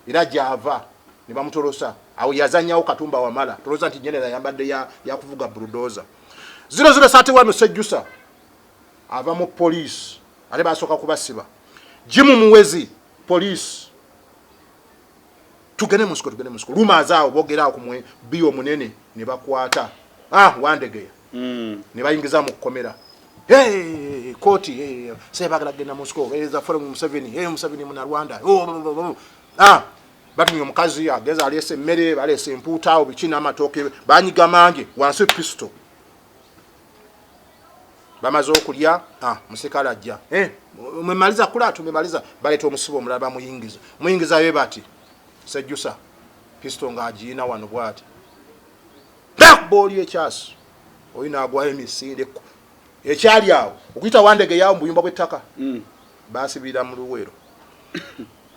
Era gyava ne bamutolosa awo yazanyawo Katumba Wamala. Tolosa nti general yambadde yakuvuga bulldozer. 0031 Sejjusa ava mu police, ate basooka kubasiba. Jimu Muwezi, police. Tugende munsiko, tugende munsiko. Rumors awo boogerawo ku bi omunene ne bakwata Wandegeya. Ne bayingiza mu kkomera. Hey, kooti, hey, sebagala kugenda mu nsiko eza following Museveni. Hey, Museveni Munarwanda. Oh, oh, oh, oh. Batumye omukazi ageza aleese emmere, baleese empuuta awo biki n'amatooke, banyiga mangi wansi pisto. Bamaze okulya, musirikale ajja, eh, mwemaliza kula, tumemaliza. Baleeta omusibe omulala, bamuyingiza, muyingizayo bati Sejjusa pisto ng'agiina wano bwati nakuba oli ekyasi oyo n'agwayo emisinde ekyali awo okuyita Wandege yawo mu buyumba bw'ettaka. Basibira mu Luweero.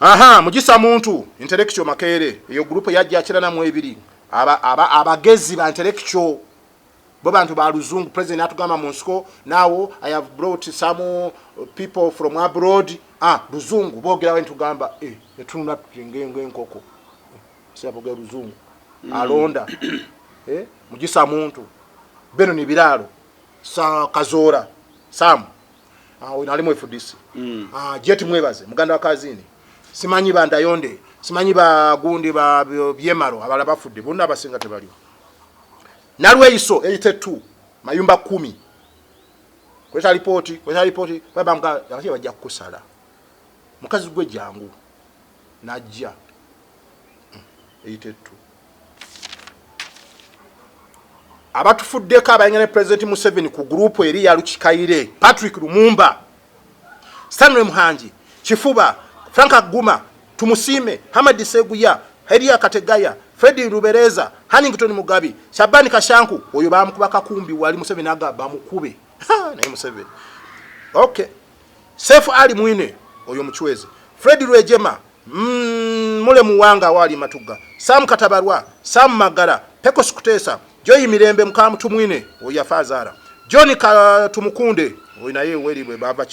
Aha, Mugisa Muntu, intellectual Makerere, eyo group yajja kirana mu ebiri abagezi ba intellectual bo bantu ba luzungu. President atugamba mu nsiko, now I have brought some people from abroad. Luzungu boogerawo, ntugamba eh, etunula tutingenga enkoko siyabogera luzungu. Alonda eh, Mugisa Muntu, Benon Biraaro, sa Kazoora Sam, oyo ali mu FDC. Jet Mwebaze, muganda wa Kazini, simanyi bandayonde, simanyi bagundi ba Byemaro, abalala bafudde bonna, abasinga tebaliwo. Nalweyiso 82 mayumba 10 kuleta lipooti, kuleta lipooti, babamuga ate bajja kukusala mukazi gwe jangu najja. 82 abatufuddeko abayinga ne President Museveni ku group eri ya Lukikaire: Patrick Lumumba, Stanley Muhangi Kifuba, Frank Aguma, Tumusiime, Hamad Seguya, Heria Kategaya, Fredi Rubereza, Hannington Mugabi, Shabani Kashanku. Oyo bamukuba kakumbi wali Museveni aga bamukube. Naye Museveni. Okay, Sefu Ali Mwine, oyo muchwezi, Fred Rwejema, Mule Muwanga wali Matuga, Sam Katabarwa, Sam Magara, Pecos Kutesa, Joy Mirembe, Mukamutu Mwine oyo yafa azaala. John Tumukunde oyo naye weri bwe bava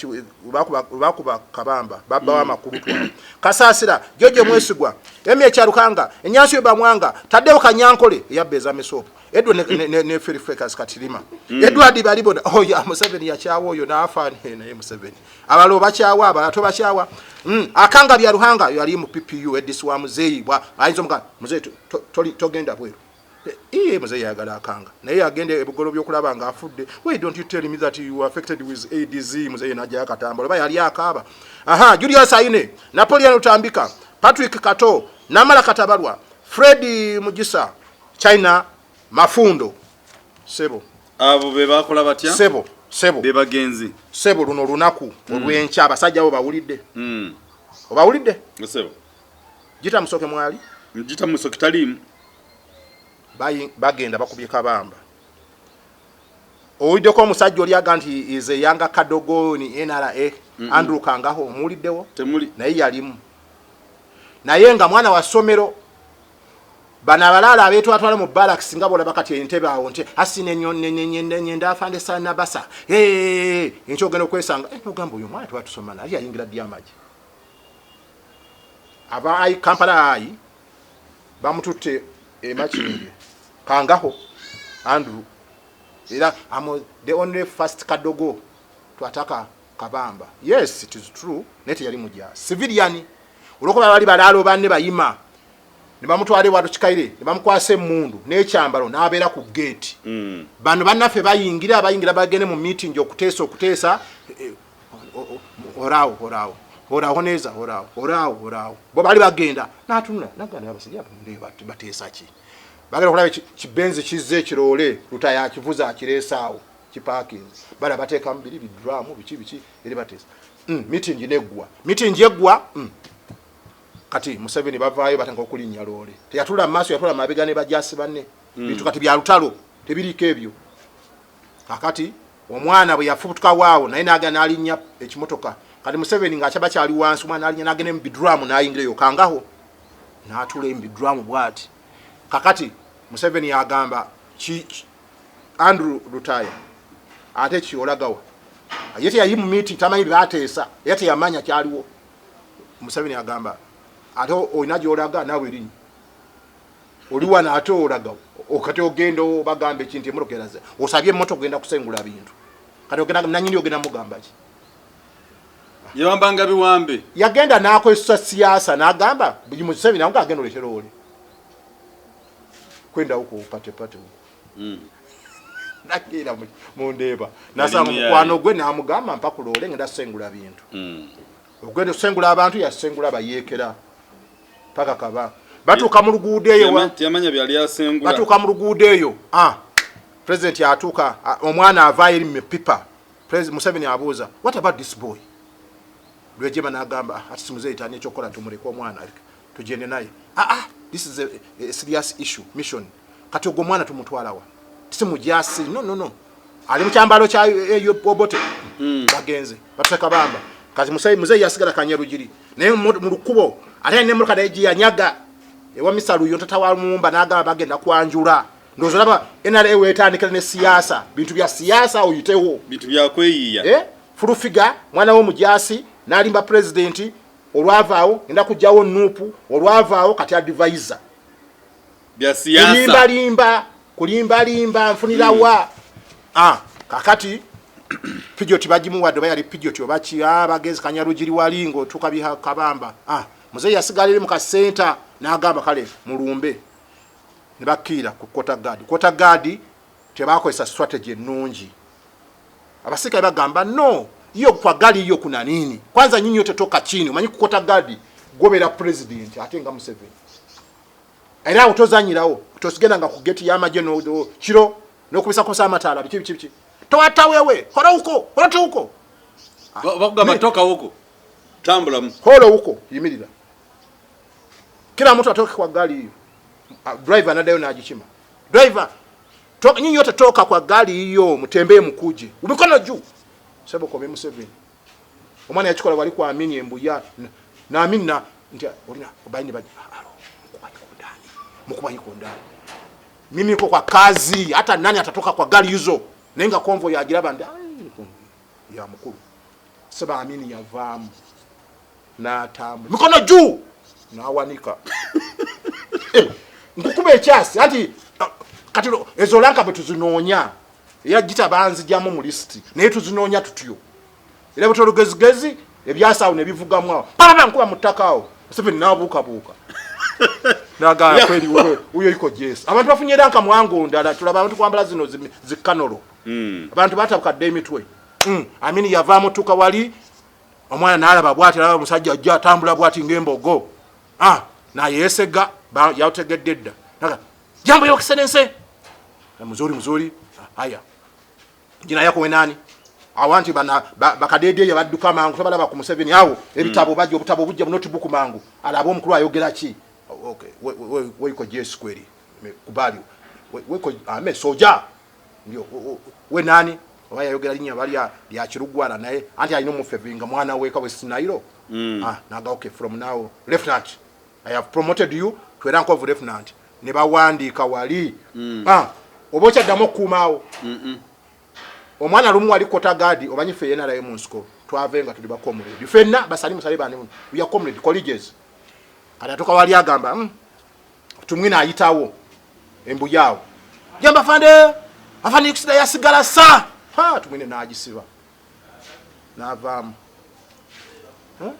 bakuba Kabamba babbawo amakulu twa Kasasira Jojo Mwesigwa Emie Kyarukanga Enyansi Bamwanga Tadeo Kanyankole eyabba eza Mesopo Edward ne Philip Fekas Katirima Edward Balibona oyo Museveni yakyawa oyo n'afa naye Museveni abalo bakyawa abalala tobakyawa. Akanga bya Ruhanga yali mu PPU Edis wa muzeeyi ayinza omuga muzeeyi togenda bweru. Iye muzeeyi ayagala Akanga naye agenda ebugolo by'okulaba nga afudde. Why don't you tell me that you were affected with AIDS? Muzeeyi n'ajjayo akatambala oba yali akaaba. Aha, Julius Aine, Napoleon Lutambika, Patrick Kato, Namala Katabalwa, Fred Mugisa, China Mafundo. Sebo. Abo be bakola batya? Sebo, sebo. Be bagenzi. Sebo luno lunaku olw'enkya abasajja abo bawulidde. Obawulidde? Sebo. Gita Musoke mwali? Gita Musoke taliimu. Bagenda bakubye Kabamba. Owuliddeko omusajja oli aga nti is a younger Kadogo ni NRA Andrew Kangaho, omuwuliddewo? Temuli. Naye yalimu. Naye nga mwana wa ssomero. Bano abalaala abeetwatwala mu barracks nga bw'olaba kati entebe awo nti asine nyenda afande sana basa. Enkya ogenda okwesanga, n'ogamba oyo omwana twatusoma naye yayingira ddi amagye. Aba ai Kampala ai bamututte e Makindye. Kangaho Andrew era am the only first Kadogo to attack Kabamba. Yes, it is true. Nete yali muja civilian. Olwokuba bali balaalo banne bayima ne bamutwala ewa Rukikaire ne bamukwasa emmundu n'ekyambalo n'abeera ku gate. Bano bannaffe bayingira bagende mu meeting okuteesa oraawo oraawo oraawo neza oraawo oraawo oraawo bo bali bagenda n'atunula n'agamba abasajja bateesa ki? Bagenda okulaba kibenzi kizze ekiroole Lutaya akivuze akireesaawo kiparkinze bala bateekamu biri bidraamu biki biki eri bateesa. Meeting neggwa. Meeting eggwa. Kati Museveni bavaayo batandika okulinnya loole. Teyatula mu maaso, yatula mabega ne bajasi banne. Bintu kati bya lutalo tebiriiko ebyo. Kakati omwana bwe yafubutuka waawo naye n'agenda n'alinnya ekimotoka. Kati Museveni ng'akyaba kyali wansi, omwana n'alinnya n'agenda mu bidraamu n'ayingira eyo Kangaho n'atula mu bidraamu bw'ati. Kakati Museveni agamba Andrew Lutaya ate ki olagawa? Ye teyayi mu meeting, tamanyi byateesa, era teyamanya kyaliwo. Museveni agamba ate olina gy'olaga naawe erinnya oli wano ate olaga okati ogenda obagamba ekintu emmotoka eraze osabye emmotoka ogenda kusengula bintu kati ogenda nanyini ogenda mugamba ki? Yawambanga biwambe. Yagenda n'akozesa siasa n'agamba buli Museveni nawe agenda oletera oli kwenda huko upate pate huko. Nagira mu ndeeba nasanga mukwano gwe n'amugamba mpa kuloole ngenda sengula bintu. Ogenda osengula abantu yasengula bayeekera paka kaba batuuka mu luguudo eyo teyamanya byali asengula. Batuuka mu luguudo eyo, president atuuka, omwana avaayo eri mu pipa. Museveni abuuza what about this boy? Lwejema n'agamba ati simuzeeyi tani ekyokukola tumuleke omwana tugende naye. This is a serious issue mission. Kati ogwo omwana tumutwalawa? Simujasi no no no ali mu kyambalo kya Obote. Bagenze batuuse Kabamba. Kati muzeeyi yasigala Kanyarugiri naye mu lukubo ate alina emmotoka naye gye yanyaga ewa Misaluyo tata wa Lumumba n'agamba bagenda kwanjula. Ndowooza olaba NRA weetandikira ne siyaasa, bintu bya siyaasa oyitewo. Bintu bya kweyiiya. Fulufiga mwana w'omujasi n'alimba pulezidenti olwavaawo ngenda kugyawo NUP olwavaawo kati advisor. Bya siyaasa. Kulimbalimba, kulimbalimba nfunirawa. Kakati Peugeot bagimuwadde oba yali Peugeot oba ki, bagenzi Kanyarugiri wali ng'otuuka biha Kabamba. Muzeeyi yasigala eri mu kasenta n'agamba kale mulumbe. Ne bakkiira ku quarter guard. Quarter guard tebakozesa strategy ennungi. Abasirikale bagamba no, hiyo kwa gari hiyo kuna nini? Kwanza nyinyi yote toka chini. Omanyi ku quarter guard gobera president ate nga Museveni. Era awo tozanyirawo, tosigenda nga ku gate y'amagye no kiro n'okubisakosa amataala biki biki biki. Toata wewe, hora huko, hora tu huko. Bakugamba toka huko. Tambula. Hora huko, yimirira. Kila mtu atoke kwa gari hiyo. Driver anadayo n'agichima. Driver, nyinyi yote toka kwa gari hiyo, mtembee mkuje. Mikono juu. Sebo kwa Museveni. Omwana yakikola wali kwa Amini embuya na Amini na nti olina obaini baji alo mkuba yuko ndani. Mkuba yuko ndani. Mimi niko kwa kazi, hata nani atatoka kwa gari hizo? Naye nga convoy agiraba nti ya mukulu. Seba Amini yavaamu n'atambula mikono juu n'awanika. Nkukuba ekyasi anti kati ezo lanka bwe tuzinoonya era gita banzijamu mu lisiti naye tuzinoonya tutyo era bwe tolugezigezi ebyasaawo ne bivugamu awo papa nkuba mu ttaka awo Museveni n'abuukabuuka n'agamba kweri uyo iko Jesu. Abantu bafunye ranka mwangu ndala tulaba abantu kwambala zino zikanolo. Abantu batabuka dde emitwe. Amini yavaamu tuka wali omwana n'alaba bw'ati alaba omusajja ajja atambula bw'ati ng'embogo. Nayeesega yategedde dda. Naga, jambo Your Excellency. Muzuri muzuri. Haya. Jina yako we nani? Awanti bana bakadedeya badduka mangu tobalaba ku Museveni awo ebitabo bajja obutabo bujja notebook mangu alaba omukulu ayogera ki. Okay, we iko Jesu kweli kubali weko ame soja ndio we nani oba yayogera linnya bali lya Kirugwala naye anti alina omufevinga mwana weka we Sinairo. Naga okay, from now lieutenant, I have promoted you to a rank of lieutenant. Ne bawandiika wali. Oba okyaddamu okukuumaawo. Omwana lumu wali kota guard omanyi ffe yenalayo mu nsiko twave nga tuli ba comrade ffenna basali musale bane muno we are comrade colleges. Kati atuuka wali agamba Tumwine ayitawo embuyaawo jamba afande afande kusida yasigala sa ha Tumwine n'agisiba n'avaamu. Huh?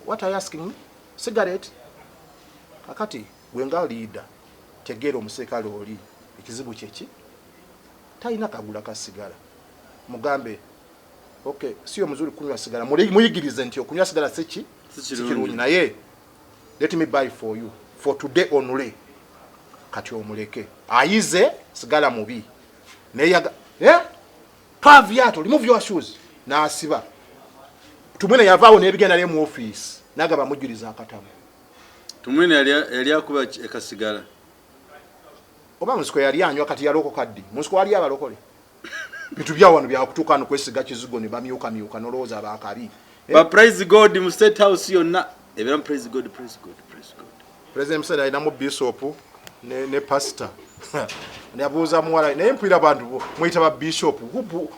What are you asking me? Cigarette? Kakati gwe nga leader tegeera omuserikale oli ekizibu kyeki talina kagula ka sigala mugambe okay sio mzuri kunywa sigala muyigirize nti okunywa sigala si ki Si si kirungi naye let me buy for you for today only. Kati omuleke ayize sigala mubi naye toa viatu, remove your shoes n'asiba. Tumwine yavaawo n'ebigenda naye mu office n'agaba mujjuliza akatabo. Tumwine yali akuba ekasigala. Oba munsiko yali anywa kati yalokoka ddi? Munsiko wali abalokole. Bintu bya wano byakutuuka wano kwesiga kizigo ne bamyukamyuka n'olowooza abaakabi. Ba praise God mu State House yonna ebeera mu praise God, praise God, praise God. President Museveni alinamu bishop ne pastor. Yabuuza muwala naye mpulira abantu muyita ba bishop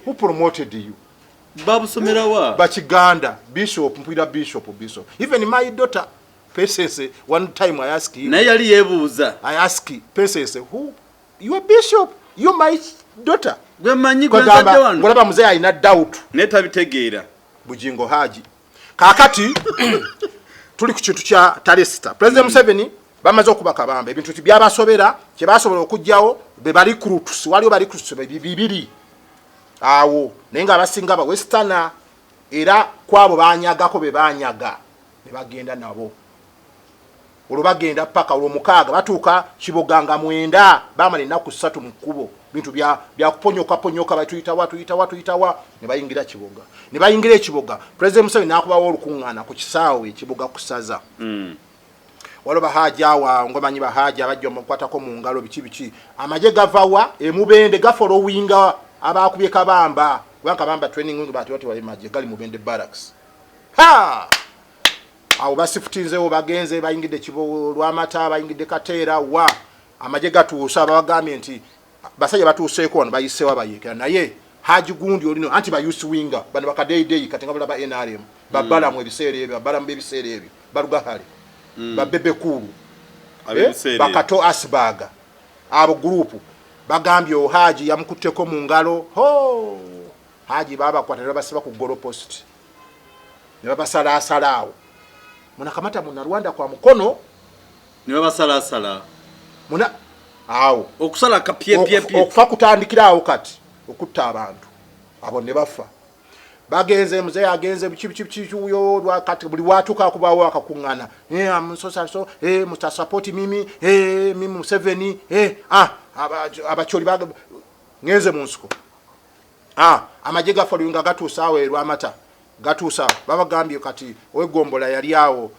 who promoted you? Babusomera wa? Bakiganda bishop mpulira bishop bishop. Even my daughter Patience one time I ask him. Naye yali yeebuuza. I ask Patience who you are bishop, you my daughter. Gwe manyi gwe nzadde wano. Ngolaba mzee alina doubt. Naye tabitegeera. Bujingo Haji. Kaakati tuli ku kintu kya Talista. President Museveni bamaze okuba kabamba ebintu byabasobera kye basobola okuggyawo be ba recruits, waliwo ba recruits bibiri awo naye nga abasinga ba westerner era kwabo banyagako be banyaga ne bagenda nabo. Olwo bagenda paka olwo mukaaga batuuka Kiboga nga 9 bamala ennaku 3 mu kkubo bintu bya kuponyoka ponyoka batuyitawa tuyitawa tuyitawa ne bayingira Kiboga. Ne bayingira Ekiboga President Museveni n'akubawo olukuŋŋaana ku kisaawe Ekiboga kusaza. Waliwo bahaji awa ngomanyi bahaji abajja omukwatako mu ngalo biki biki amagye gavawa emubende gafolowinga abakubye Kabamba kubanga Kabamba training wing bati bati wali magye gali Mubende barracks. Ha! Awo basifutinzeewo bagenze bayingidde Kibo Lwamata bayingidde Kateera wa amagye gatuuse ababagambye nti basajja batuuseeko wano bayiseewo abayeekera naye Haji Gundi olino anti ba youth winger bano bakadeyideyi kati nga balaba NRM babalamu ebiseera ebyo babalamu b'ebiseera ebyo balugahale babebe kuulu bakato Asbaga abo group bagambye o Haji yamukutteko mu ngalo ho Haji babakwata ne babasiba ku goal post ne babasalaasala awo munakamata Munnarwanda kwa mukono ne babasalaasala muna awo okusala kapyepyepye okufa kutandikira awo kati okutta abantu abo ne bafa bagenze muzeeyi agenze biki biki biki uyo lwakati buli watuuka akubawo akakuŋŋaana I'm so sorry, so, Mr. Support mimi, mimi Museveni, abacholi ngenze mu nsiko. Amagye gafa oluyunga gatuuse awo e Lwamata gatuuse awo babagambye kati ow'egombola yali awo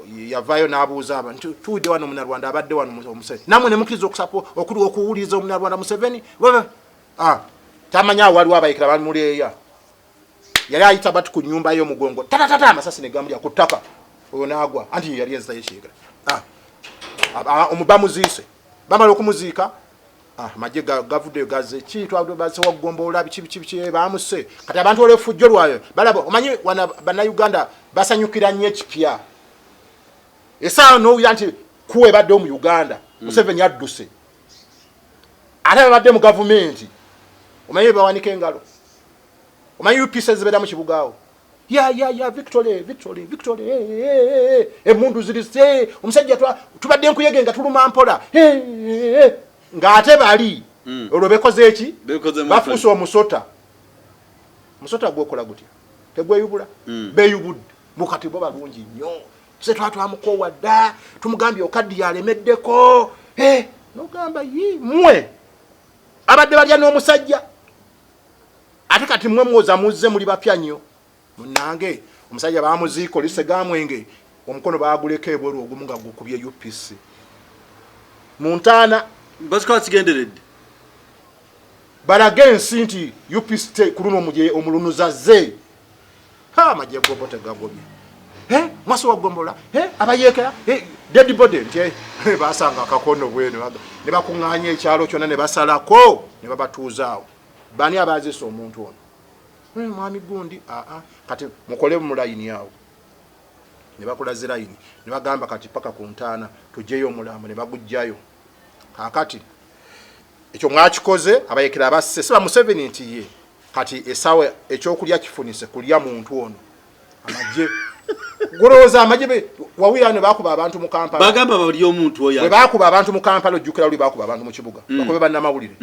yavaayo n'abuuza aba nti tuwudde wano Omunyarwanda abadde wano Museveni nammwe ne mukkiriza okuwuliriza Omunyarwanda Museveni. Tamanyi awo waliwo abayekera bamuleeya yali ayita bati ku nnyumba y'omugongo tatatata amasasi ne gamulya ku ttaka oyo n'agwa anti yali enzita y'ekiyekera. Bamuziise bamala okumuziika. Ah, amagye gavuddeyo gaze ki twabaze waggombola biki biki biki bamuse. Kati abantu olw'effujjo lwayo balaba, omanyi wana Bannayuganda basanyukira nnyo ekipya. Essaawa n'owulira nti kuwa ebaddewo mu Uganda, Museveni adduse, ate babadde mu gavumenti, omanyi bebawanika engalo, omanyi UPC zibeera mu kibuga awo, ya ya ya, victory, victory, victory, eh, eh, eh, eh, emundu zirise, omusajja tubadde nkuyege nga tuluma mpola, eh, eh, eh. Ng'ate bali olwo bekoze eki? Bekoze. Bafuuse omusota. Omusota gwokola gutya? Tegweyubula. Beyubudde mukati, bo balungi nnyo. Se twatwamukoowa dda, tumugambye okaddi alemeddeko. Eh, nogamba yi mmwe abadde balya n'omusajja, ate kati mmwe mwoza muzze muli bapya nnyo. Munange, omusajja bamuziika olisegamwenge, omukono baguleka ebweru, ogumu nga gukubye UPC mu ntaana. Bakikola kigenderedde. Balage ensi nti UPC ku luno omulunuza ze. Ha, amagye gobo tegagobye. Eh, mwasi wa gombola, eh, abayeekera, eh, dead body nti eh, basanga akakono bweno ne bakuŋŋaanya ekyalo kyonna ne basalako ne babatuuzaawo. Bani abaazisa omuntu ono? Eh, mwami gundi. Aa, kati mukole mu layini awo. Ne bakola zirayini ne bagamba kati paka ku ntaana tugyeyo omulambo, ne bagugjayo. Kaakati ekyo mwakikoze, abayekera abasse siba Museveni nti ye kati esawa ekyokulya kifunise kulya muntu ono. Amagye golowooza amagye wawira ne bakuba abantu mu Kampala. Bagamba bali omuntu oyo. Bwe bakuba abantu mu Kampala, ojjukira luli bakuba abantu mu kibuga, bakube bannamawulire.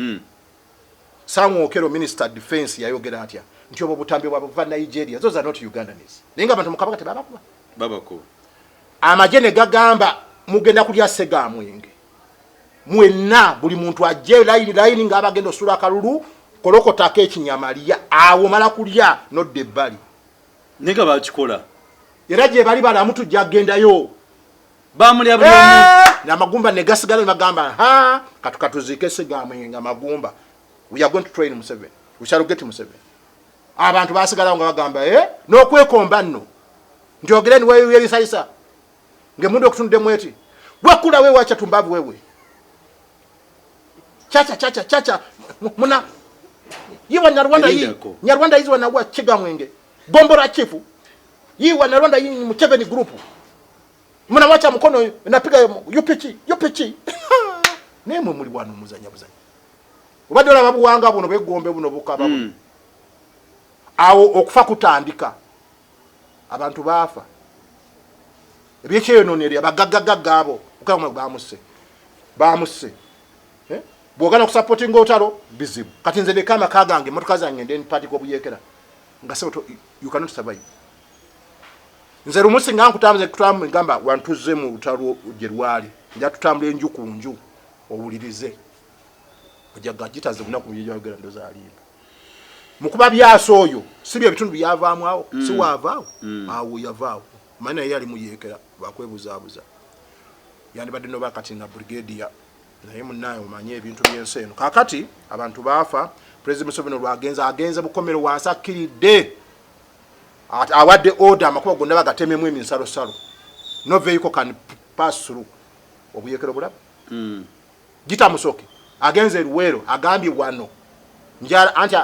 Sam Okello, minister defense, yayogera atya nti obwo butambi bwabwe buva Nigeria, those are not Ugandans. Naye nga abantu mu Kabaka tebabakuba. Babakuba. Amagye ne gagamba mugenda kulya segamwenge mwenna, buli muntu ajje layini layini ng'abagenda osula akalulu, kolokotako ekinyamaliya awo mala kulya nodda ebbali. Naye nga bakikola. Era gye bali balamu, tujja kugendayo. Bamulya buli omu. Namagumba ne gasigala ne bagamba ha katuziike segamwenge nga magumba. We are going to train Museveni, we shall get Museveni. Abantu basigalawo nga bagamba eh, n'okwekomba nno nti ogere niweyebisayisa ng'emundu okutunuddemu eti gwekula wewe wacha tumbavu wewe chacha chacha chacha muna yiwa Nyarwanda yi. Erindako. Nyarwanda hizi wanaua Chigamwenge Gombora chifu yiwa Nyarwanda yi Museveni group mnawacha mkono napiga UPC UPC. Nemwe muli wano muzanya buzanya, obadde olaba buwanga buno bwegombe buno bukaba buno. Awo okufa kutandika, abantu baafa ebyekyeyononere, abagaggagagga abo okama bamuse bamuse. Eh? Bwogana okusupportinga olutalo bizibu. Kati nze ndeka amaka gange, emotoka zange, nde mpatika obuyekera nga sebo you cannot survive. Nze lumu singa nkutambuze kutambula ngamba wantuze mu lutalo gye lwali, nja tutambula enju ku nju owulirize ojaga gitaze bunaku byeyogera ndoza alimba mukuba byasa oyo si bye bitundu byavaamu awo. Si waavaawo awo, yavaawo manyi naye yali muyeekera lwakwebuzaabuza, yandibadde noba kati nga brigadier, naye munaye omanye ebintu byensi eno. Kakati abantu baafa. President Museveni olwagenze agenze bukomero wansi akkiridde, awadde order amakubo gonna bagatememu eminsalosalo, no vehicle can pass through. Obuyekero bulaba. Gita Musoke agenze e Luweero, agambye wano njala anti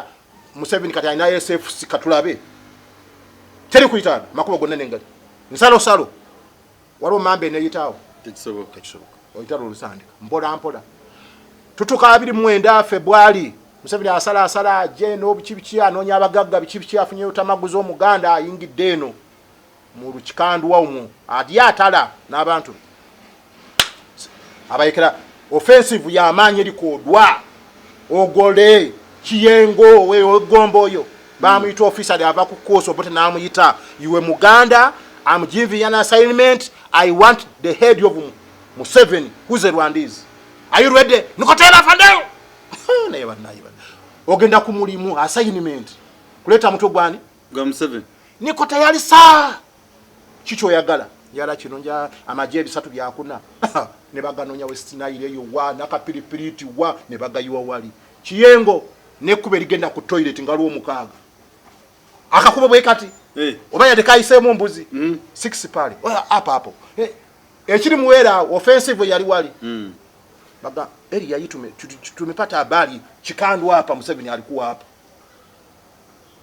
Museveni kati alina SFC, katulabe teri kuyitaana makubo gonna nengali nsalosalo, waliwo mamba eneyitaawo. Tekisoboka. Tekisoboka, oyitalo olusandika mpola mpola. Tutuka 29 Febwali, Museveni asala asala aje n'obuki biki, anoonya abagagga biki biki, afunye otamaguza omuganda ayingidde eno mu lukikanduwa omwo alya atala n'abantu be. Abayekera offensive y'amaanyi erikodwa ogole Kiyengo wegomba oyo bamuyita officer ava ku course Obote n'amuyita, "Iwe muganda, I'm giving an assignment. I want the head of Museveni who's a Rwandese. Are you ready?" "Niko tayari, afande." Naye bannaye ogenda ku mulimu, assignment kuleeta mutwe gwani? Gwa Museveni. "Niko tayari saa kikyoyagala, njala kino nja amagye ebisatu byakuna." Ne baganonya West Nile eyo wa nakapiripiriti wa ne bagayiwa wali Kiyengo nekkuba erigenda ku toilet nga lwomukaaga akakubo bwe kati. Eh. Oba yadde kayiseemu mbuzi. Six pale oya apo apo. Eh, ekiri muweera awo offensive yali wali. Baga eri yayi tumepata habari Kikandwa hapa Museveni alikuwa hapa.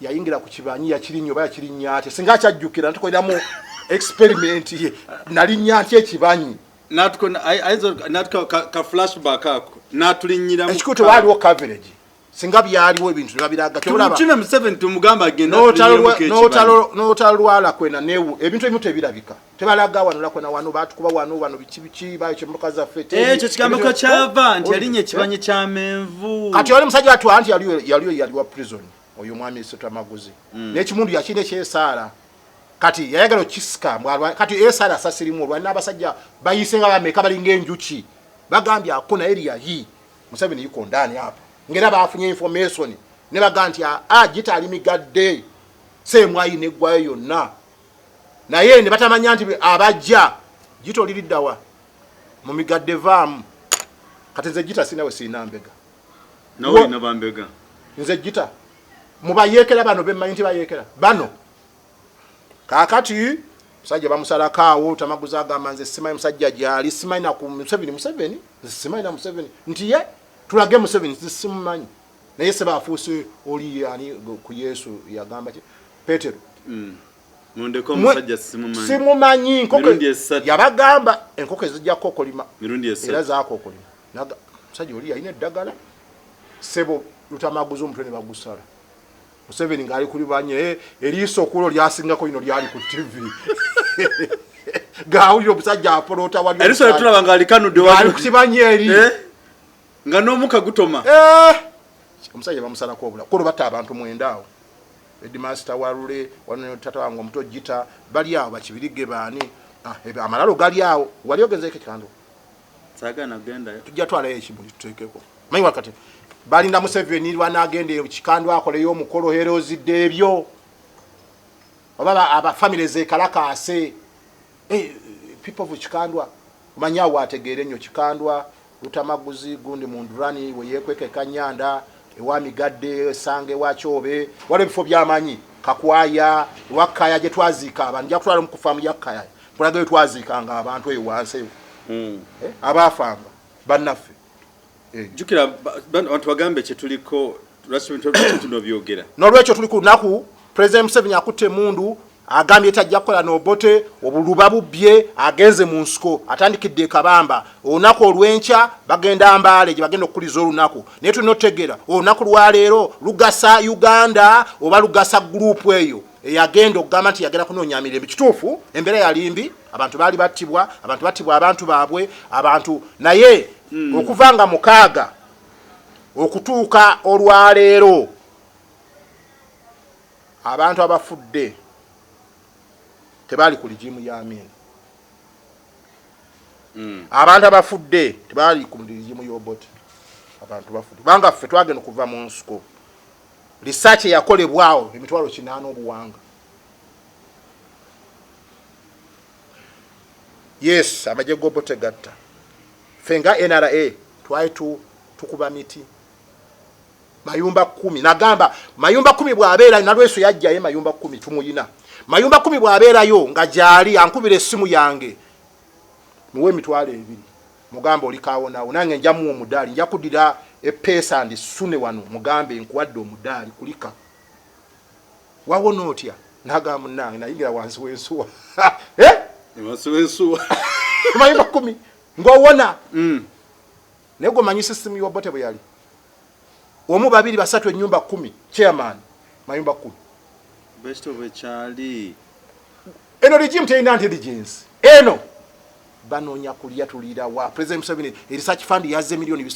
Yayingira ku kibanyi yakirinnya oba yakirinnya atya, singa akyajjukira natukoleramu experiment ye, nalinnya ntya ekibanyi. Natuko ka flashback ako natulinnyiramu. Ekikulu tewaliwo coverage, singa byaliwo ebintu nebabiraga. Kino Museveni tumugamba agenda. N'otalwala kwena newu ebintu ebimu tebirabika, tebalaga wano lakwena wano batukuba wano wano biki biki bayokya emmotoka zaffe. Ekyo kigambo ko kyava nti yalinnya ekibanyi kyamenvu. Kati oli musajja wattu anti yaliyo yali wa prison oyo mwami Sotamaguzi, n'ekimundu yakirina ekyesaala, kati yayagala okukisika kati esaala asasirimu olwali n'abasajja bayise nga bameka balinga enjuki bagambye akuna eri yayi Museveni yuko ndani hapa, ngera bafunye information ne baga nti a gita ali migadde semwayi neggwayo yonna, naye ne batamanya nti abajja gita oliriddawa mu migadde vaamu. Kati nze gita sinawe sirina mbega. Nawe olina bambega. Nze gita mubayeekera bano bemmanyi nti bayeekera bano. Kaakati musajja bamusalako awo, Tamaguzi agamba nze simanyi musajja gyali, simanyi na ku Museveni, Museveni nze simanyi na Museveni, nti ye tulage Museveni nze simumanyi, naye seba afuuse oli ani ku Yesu yagamba ki Petero. Mundeko omusajja simumanyi. Simumanyi enkoko. Mirundi esatu. Yabagamba enkoko ezijja kukokolima. Mirundi esatu. Era zakokolima. Naga musajja oli yalina eddagala sebo Lutamaguzi omutwe ne bagusala. Museveni ng'ali kuli banye eriiso okulo lyasingako lino lyali ku TV gawulira omusajja apolota wali. Eriiso lyetulaba ng'alikanudde wali. Ali kukibanye eri. Nga n'omuka gutoma. Omusajja bamusalako obula kulo batta abantu mwenda awo. Headmaster walule wano tata wange omuto Gita bali awo bakibirige baani, amalalo gali awo. Wali ogenzeeko Ekikandwa? Saagala kugendayo. Tujja twalayo ekimuli tuteekeko. Manyi wakati balinda Museveni lwanagenda Ekikandwa akoleyo omukolo herozidde ebyo oba aba family zekalakaase. People of Kikandwa omanyi awo ategeere nnyo Kikandwa Lutamaguzi gundi mundurani weyekweka Kanyanda ewa Migadde Sange wa Kyobe waliwo ebifo byamanyi Kakwaya ewa Kaya gye twaziika abantu. Nja kutwala omukufamu ya Kaya kulaga we twaziikanga abantu eyo wansi eyo, abaafanga bannaffe. Jjukira abantu bagambe kyetuliko lwaki byogera. N'olwekyo tuli ku lunaku President Museveni akutte emundu agambye tajja kukola n'Obote, obuluba bubbye, agenze mu nsiko atandikidde e Kabamba. Olunaku olw'enkya bagenda Mbaale gye bagenda okukuliza olunaku, naye tulina otutegeera olunaku lwaleero lugasa Uganda oba lugasa group eyo eyagenda okugamba nti yagenda kunoonya mirembe. Kituufu embeera yali mbi, abantu baali battibwa, abantu battibwa abantu baabwe abantu, naye okuva nga 6 okutuuka olwaleero abantu abafudde tebaali ku regime ya Amin. Abantu abafudde tebaali ku regime y'Obote. Abantu bafudde kubanga ffe twagenda okuva mu nsiko research eyakolebwawo 800,000 obuwanga. Yes, amagye g'Obote gatta. Ffe nga NRA twali tukuba miti mayumba 10. Nagamba mayumba 10 bw'abeera nalweso yajjayo mayumba 10 tumuyina mayumba 10 bw'abeerayo nga gyali ankubira essimu yange muwe 20,000 mugambe oli kawonawo nange nja muwa omudaali, nja kuddira epeesa ndi sune wano mugambe nkuwadde omudaali kulika wawona otya. Nagamba munnange nayingira wansi w'ensuwa. Wansi w'ensuwa. Mayumba 10 ng'owona. Naye gwe system y'Obote bwe yali omu babiri basatu ennyumba 10 chairman mayumba 10. Bwekito bwekyali. Eno regime terina intelligence, eno banoonya kulya tuliira wa. President Museveni research fund yazze 3 miliyoni,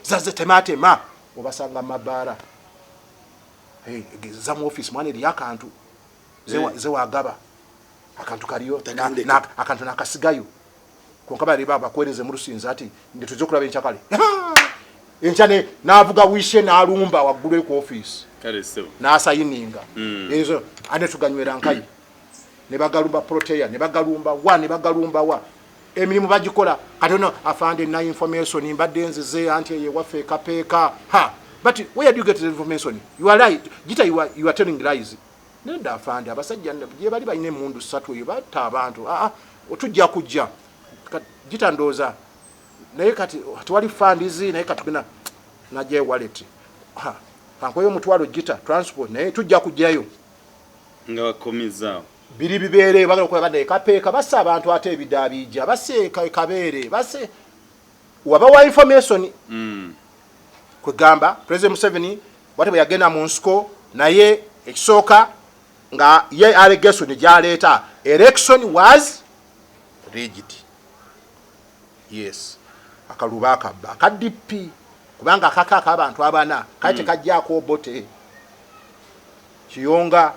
zaze tematema obasanga mabaara za mu office mwana eri akantu zewagaba akantu kaliyo akantu nakasigayo konka bali bakuweereza murusinza ati ndituze okulaba enkya kale enkya navuga wishe n'alumba waggulu ku office n'asayininga ezo ane tuganywera nkayi ne bagalumba Protea ne bagalumba wa ne bagalumba wa emirimu bagikola. Kati ono afande na information mbadde nzize anti eyo ewaffe ekapeeka. Ha, but where do you get the information? You are right Gita, you are telling lies. Nedda afande, abasajja gye bali balina emundu ssatu eyo batta abantu. Aa, tujja kujja Gita ndowooza. Naye kati tewali funds, naye kati tugenda najjayo wallet, kankweyo omutwalo gita transport, naye tujja kujjayo. Nga bakomezaawo. Biri bibeere bagala okukola badde kapeeka basse abantu, ate ebidaabiija basse kabeere basse wabawa information. Kwegamba President Museveni bwate bwe yagenda mu nsiko, naye ekisooka nga ye allegation gyaleeta, election was rigged. Yes, akalulu bakabba aka DP, kubanga akaka ak'abantu abana kale tekajjaako Obote. Kiyonga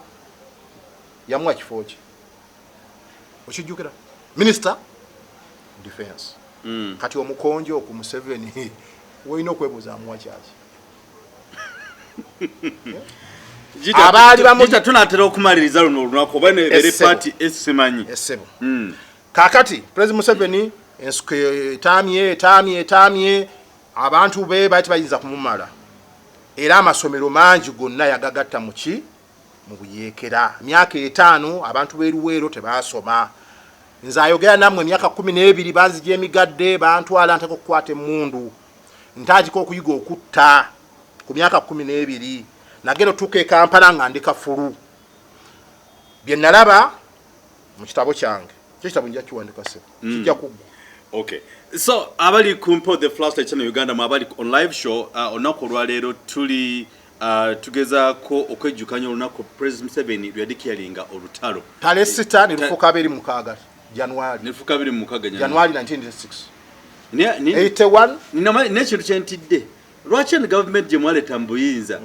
yamuwa kifo ki? Okijjukira? Minister defense. Kati omukonjo ku Museveni wolina okwebuuza, amuwa kyaki? Abaali Gita, tunatera okumaliriza luno olunaku, oba nebeere Essebo. paati esimanyi. Essebo. Kakati President Museveni ensiko etaamye, etaamye, etaamye. Abantu be baali tebayinza kumumala, era amasomero mangi gonna yagagatta muki? Mu buyeekera. Myaka 50 abantu b'eruweero tebaasoma. Nze ayogera nammwe, emyaka 12 banzija emigadde, bantwala nteka okukwata emmundu, ntandika okuyiga okutta ku myaka 12. Nagenda otuuka e Kampala nga ndi kafulu. Bye nalaba mu kitabo kyange, kyo kitabo nja kiwandika se kijja kuggwa. Okay, so abali ku Mpo the Flashlight Channel Uganda, mu abali on live show, olunaku olwaleero tuli tugezaako okwejjukanya olunaku President Museveni lwe yadeclaringa olutalo. Tarehe 6 ne lufuuka 26 Januari. Ne lufuuka 26. Januari 1986. 81. N'ekintu kyentidde, lwaki eno gavumenti gye mwaleeta mu buyinza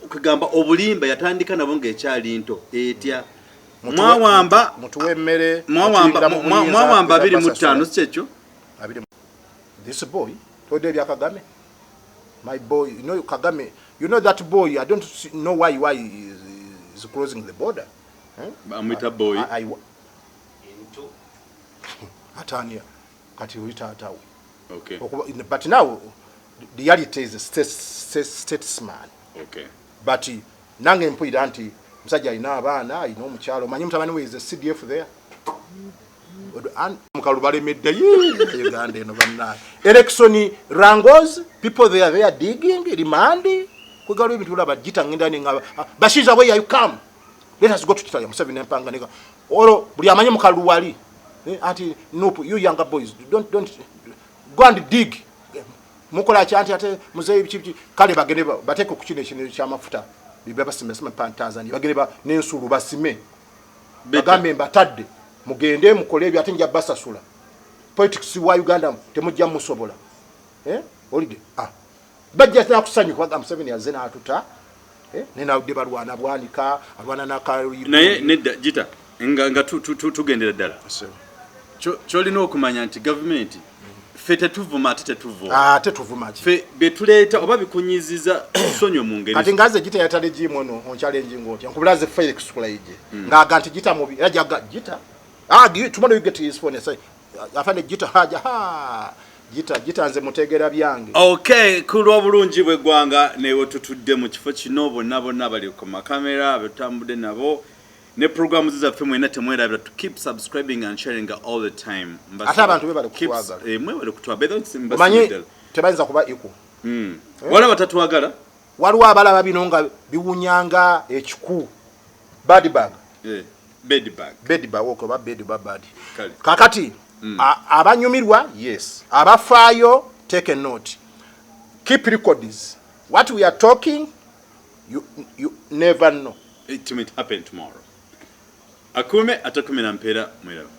kugamba obulimba yatandika nabo ng'ekyali nto etya? Mwawamba Mutuwe emmere. Mwawamba mutuyingira mu buyinza, mwawamba 25, basasula. Si kyekyo? This boy todde ebya Kagame, my boy, you know Kagame, you know that boy. I don't know why he is closing the border, eh? Amwita boy. Atania kati oli taata we. Okay. But now reality is a statesman. But nange mpulira nti musajja alina abaana, alina omukyalo, omanyi mutabani we is a CDF there. Mukalu balemedde. Yee, Uganda eno bannange. Election wrangles, people they are there digging remand. Kwegalo ebintu olaba gita ngenda nenga bashiza, where you come, let us go to Kitaya. Museveni empanga nega olwo buli amanyi mukalu wali. Eh, ati nope, you younger boys, don't go and dig. Mukola ki? Anti ate muzeeyi biki biki. Kale bagende bateeke ku kino ekintu ky'amafuta biba basime sime pa Tanzania, bagende n'ensulu basime. Bagambe mbatadde, mugende mukole ebyo, ate nja basasula. Politics wa Uganda temujja musobola. Eh, olide, ah, bajja nakusanyuka, bagamba Museveni azze n'atuta. Eh, nenawudde balwana Bwanika alwana Naye nedda Gita, nga tugendera ddala, kyolina okumanya nti gavumenti ffe tetuvuma ate tetuvuma. Ate tuvuma ki? Ffe betuleeta oba bikunyiziza sonyo mu ngeri. Kati ngaze Gita yatale jimu ono onchallenge ngotya nkubulaze Felix Kulaije ng'aga nti Gita mubi, era jaga Gita, ah, tomorrow you get his phone and say, afande Gita haja ha Gita Gita nze mutegera byange. Okay, ku lw'obulungi bw'eggwanga newe tutudde mu kifo kino, bonna bonna bali ku makamera betutambudde nabo ne programu zaffe mwena, temwerabira to keep subscribing and sharing all the time. Ate abantu beebale kutwagala. Eh, mwebale kutwagala. Omanyi tebayinza kuba equal. Wala batatwagala. Waliwo abalaba bino nga biwunyanga ekiku badbug. Eh, bedbug. Bedbug, okay, oba bed oba bad. Kale. Kakati abanyumirwa, yes, abafaayo, take a note, keep records what we are talking. You never know. It might happen tomorrow. Akume atakumira mpeera, mweraba.